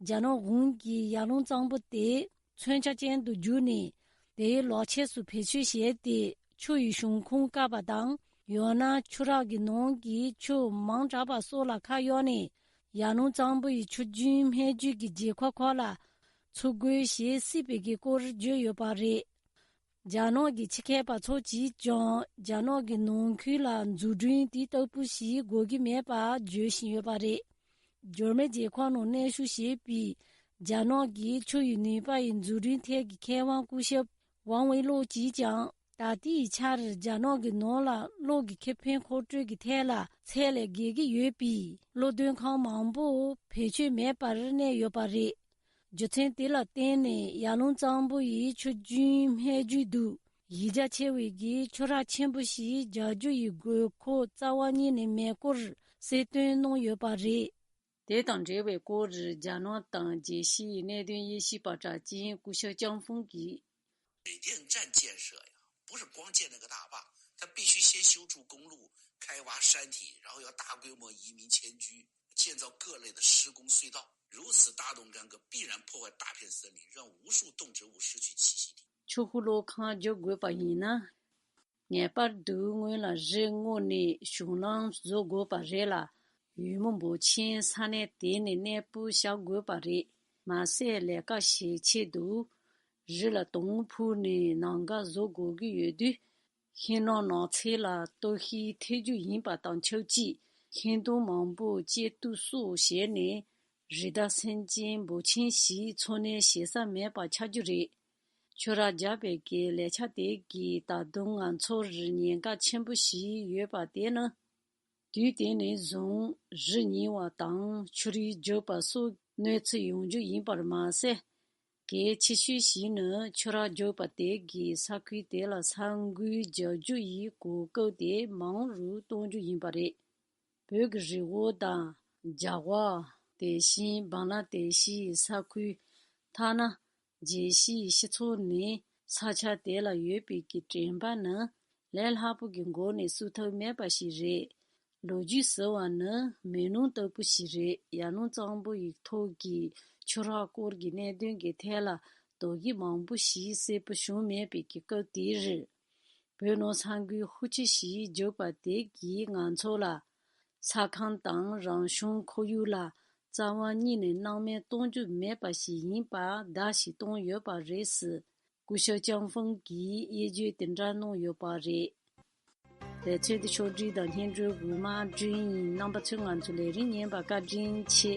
རྒྱ་ནག་གཞུང་གིས་ཡར་ཀླུང་གཙང་པོ་དེ་མཚོན་ཆ་ཅན་དུ་བསྒྱུར་ནས། དེའི་ལོག་ཆས་སུ་བེད་སྤྱོད་བྱས་ཏེ། ཆུ་ཡི་གཞུང་ཁུངས་བཀག་པ་དང་། ཡང་ན་ཆུ་རགས་ཀྱི་ནང་གི་ཆུ་མང་དྲགས་པ་སོགས་ལ་ཁ་གཡོགས་ནས། ཡར་ཀླུང་གཙང་པོ་ཡི་ཆུ་རྒྱུན་སྨད་རྒྱུད་ཀྱི་རྒྱལ་ཁབ་ཁག་ལ་འཚོ་རྒོལ་བྱེད་སྲིད་པའི་གི་སྐོར་བརྗོད་ཡོད་པ་རེད། རྒྱ་ནག་གི་ཕྱི་ཁྱབ་པ་ཚོ་གིས་ཀྱང་རྒྱ་ནག་གི་ནང་ཁུལ་ལ་འཛུགས་སྐྲུན་དེ་ལྟ་བུ་ཞིག་དགོས་ཀྱི་མེད་པ་བརྗོད་བཞིན་ཡོད་པ་རེད། འབྱོར་མེད་རྒྱལ་ཁབ་ནང་གནས་བཞུགས་བྱེད་པའི་རྒྱ་ནག་གི་ཆུ་ཡི་ནུས་པ་ཡི་འཛུགས་སྐྲུན་ཐད་ཀྱི་མཁས་དབང་སྐུ་ཞབས་ཝང་ཝེ་ལོ་གིས་ཀྱང་། ད་ལྟའི་ཆར་རྒྱ་ནག་གི་ནང་ལ་གློག་གི་ཁེ་ཕན་མཁོ་སྤྲོད་ཀྱི་ཐད་ལ་ཚད་ལས་བརྒལ་གྱི་ཡོད་པའི་གློག་འདོན་ཁང་མང་པོ་བེད་སྤྱོད་མེད་པར་གནས་ཡོད་པ་རེད། རྒྱུ་མཚན་དེ་ལ་བརྟེན་ནས་ཡར་ཀླུང་གཙང་པོ་ཡི་ཆུ་རྒྱུན་སྨད་རྒྱུད་དུ་གཞི་རྒྱ་ཆེ་བའི་གི་ཆུ་རགས་ཆེན་པོ་ཞིག་རྒྱག་རྒྱུ་ཡི་དགོས་མཁོ་རྩ་བ་ཉིད་ནས་མེད་སྐོར་གསལ་སྟོན་གནང་ཡོད་པ་རེད། དེ་དང་འབྲེལ་བའི་སྐོར་རྒྱ་ནག་དང་རྒྱལ་སྤྱིའི་གནད་དོན་དབྱེ་ཞིབ་པ་གྲགས་ཅན་སྐུ་ཞབས་ཅང་ཧྥུང་གིས། 水电站建设呀，不是光建那个大坝，它必须先修筑公路、开挖山体，然后要大规模移民迁居，建造各类的施工隧道，如此大动干戈，必然破坏大片森林，让无数动植物失去栖息地。 ཆུ་ཤུགས་གློག་ཁང་རྒྱག་དགོས་པ་ཡིན་ན། ངེས་པར་དུ་སྔོན་ལ་རི་བརྔོས་ནས་གཞུང་ལམ་བཟོ་དགོས་པ་རེད་ལ། ཡུལ་མི་འབོར་ཆེན་ས་གནས་དེ་ནས་གནས་སྤོ་བྱ་དགོས་པ་རེད། མ་ཟད་ལས་ཀ་བྱེད་ཆེད་དུ། རི་ལ་དོང་ཕུག་ནས་ལམ་ཁ་བཟོ་དགོས་ཀྱི་ཡོད་དུས། ཤིང་ནགས་ནགས་ཚལ་ལ་གཏོར་བཤིག་ཐེབས་རྒྱུ་ཡིན་པ་དང་ཆབས་ཅིག་ཤིང་སྡོང་མང་པོ་བཅད་གཏུབ་སོགས་བྱས་ནས། རི་དྭགས་སེམས་ཅན་འབོར་ཆེན་ཞིག་འཚོ་གནས་བྱེད་ས་མེད་པ་ཆགས་རྒྱུ་རེད། ཆུ་རགས་རྒྱག་པའི་གི་ལས་འཆར་དེ་གིས་ད་དུང་ང་ཚོར་ཉེན་ཁ་ཆེན་པོ་ཞིག་ཡོད་པ་དེ་ནི། དུས་དེ་ནས་བཟུང་རི་ཉིལ་བ་དང་ཆུ་རུད་རྒྱུག་པ་སོགས་གནོད་འཚེ་ཡོང་རྒྱུ་ཡིན་པར་མ་ཟད། གལ་ཆེ་ཤོས་ཤིག་ནི་ཆུ་རགས་རྒྱུག་པ་དེ་གིས་ས་ཁུལ་དེ་ལ་ས་འགུལ་རྒྱག་རྒྱུ་ཡི་གོ་སྐབས་དེ་མང་རུ་གཏོང་རྒྱུ་ཡིན་པ་རེད། བོད་ཀྱི་རི་བོ་དང་རྒྱ་གར། དེ་བཞིན་བང་ལ་དེ་ཤི་ཡི་ས་ཁུལ། ཐ་ན། རྒྱལ་སྤྱིའི་སྤྱི་ཚོགས་ནས་ས་ཆ་དེ་ལ་ཡོད་པའི་གི་དྲན་པ་ནི་ལས་སླ་པོ་གི་སྒོ་ནས་བསུབ་ཐབས་མེད་པ་ཞིག་རེད། ལོ་རྒྱུས་ཟེར་བ་ནི་མེ་ལོང་ལྟ་བུ་ཞིག་རེད། ཡར་ཀླུང་གཙང་པོ་ཡི་ཐོག་གི་ཆུ་རགས་སྐོར་གྱི་གནད་དོན་གྱི་ཐད་ལ་དོགས་གཞི་མང་པོ་ཞིག་གསལ་པོ་བྱུང་མེད་པའི་གི་སྐབས་དེར། བོད་ནང་ས་འགུལ་ཤུགས་ཆེ་ཞིག་རྒྱུག་པ་དེ་གིས་ང་ཚོ་ལ། ས་ཁམས་དང་རང་བྱུང་ཁོར་ཡུག་ལ་རྩ་བ་ཉིད་ནས་སྣང་མེད་གཏོང་རྒྱུ་མེད་པ་ཞིག་ཡིན་པ་བརྡ་ཞིག་བཏང་ཡོད་པ་རེད་ཟེར། སྐུ་ཞབས་ཅང་ཧྥུང་གིས་དབྱེ་བརྗོད་དེ་འདྲ་གནང་ཡོད་པ་རེད། དེ་ཚོད་དུ་ཕྱོགས་སྒྲིག་དང་སྙན་སྒྲོན་གོང་མ་སྒྲོན་ཡིན། རྣམ་པ་ཚོས་ང་ཚོ་ལས་རིམ་ཉན་པར་བཀའ་དྲིན་ཆེ།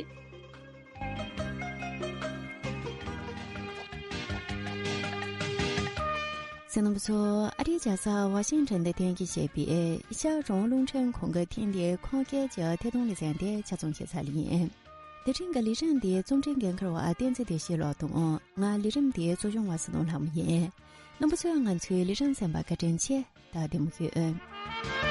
གསན་མཁན་རྣམ་པ་ཚོ། ཨ་རིའི་རྒྱལ་ས་ཝ་ཤིང་ཊོན་དུ་ཐོན་སྐྱེད་བྱས་པའི་ཨེ་ཤ་ཡ་རང་དབང་རླུང་འཕྲིན་ཁང་གི་ཐེངས་འདིའི་ཁོང་སྐད་ཀྱི་ཐད་གཏོང་ལེ་ཚན་དེ་ཆ་ཚང་ཞུས་ཚར་ཡིན། དེ་རིང་གི་ལས་རིམ་འདིའི་རྩོམ་སྒྲིག་འགན་འཁུར་བ་བསྟན་འཛིན་བདེ་སྐྱིད་ལགས་དང་། ང་ལས་རིམ་འདིའི་གཙོ་སྐྱོང་བ་ཚེ་རིང་ལྷ་མོ་ཡིན། རྣམ་པ་ཚོས་ང་ཚོའི་ལས་རིམ་གསན་པར་བཀའ་དྲིན་ཆེ། ད་བདེ་མོ་བྱོས།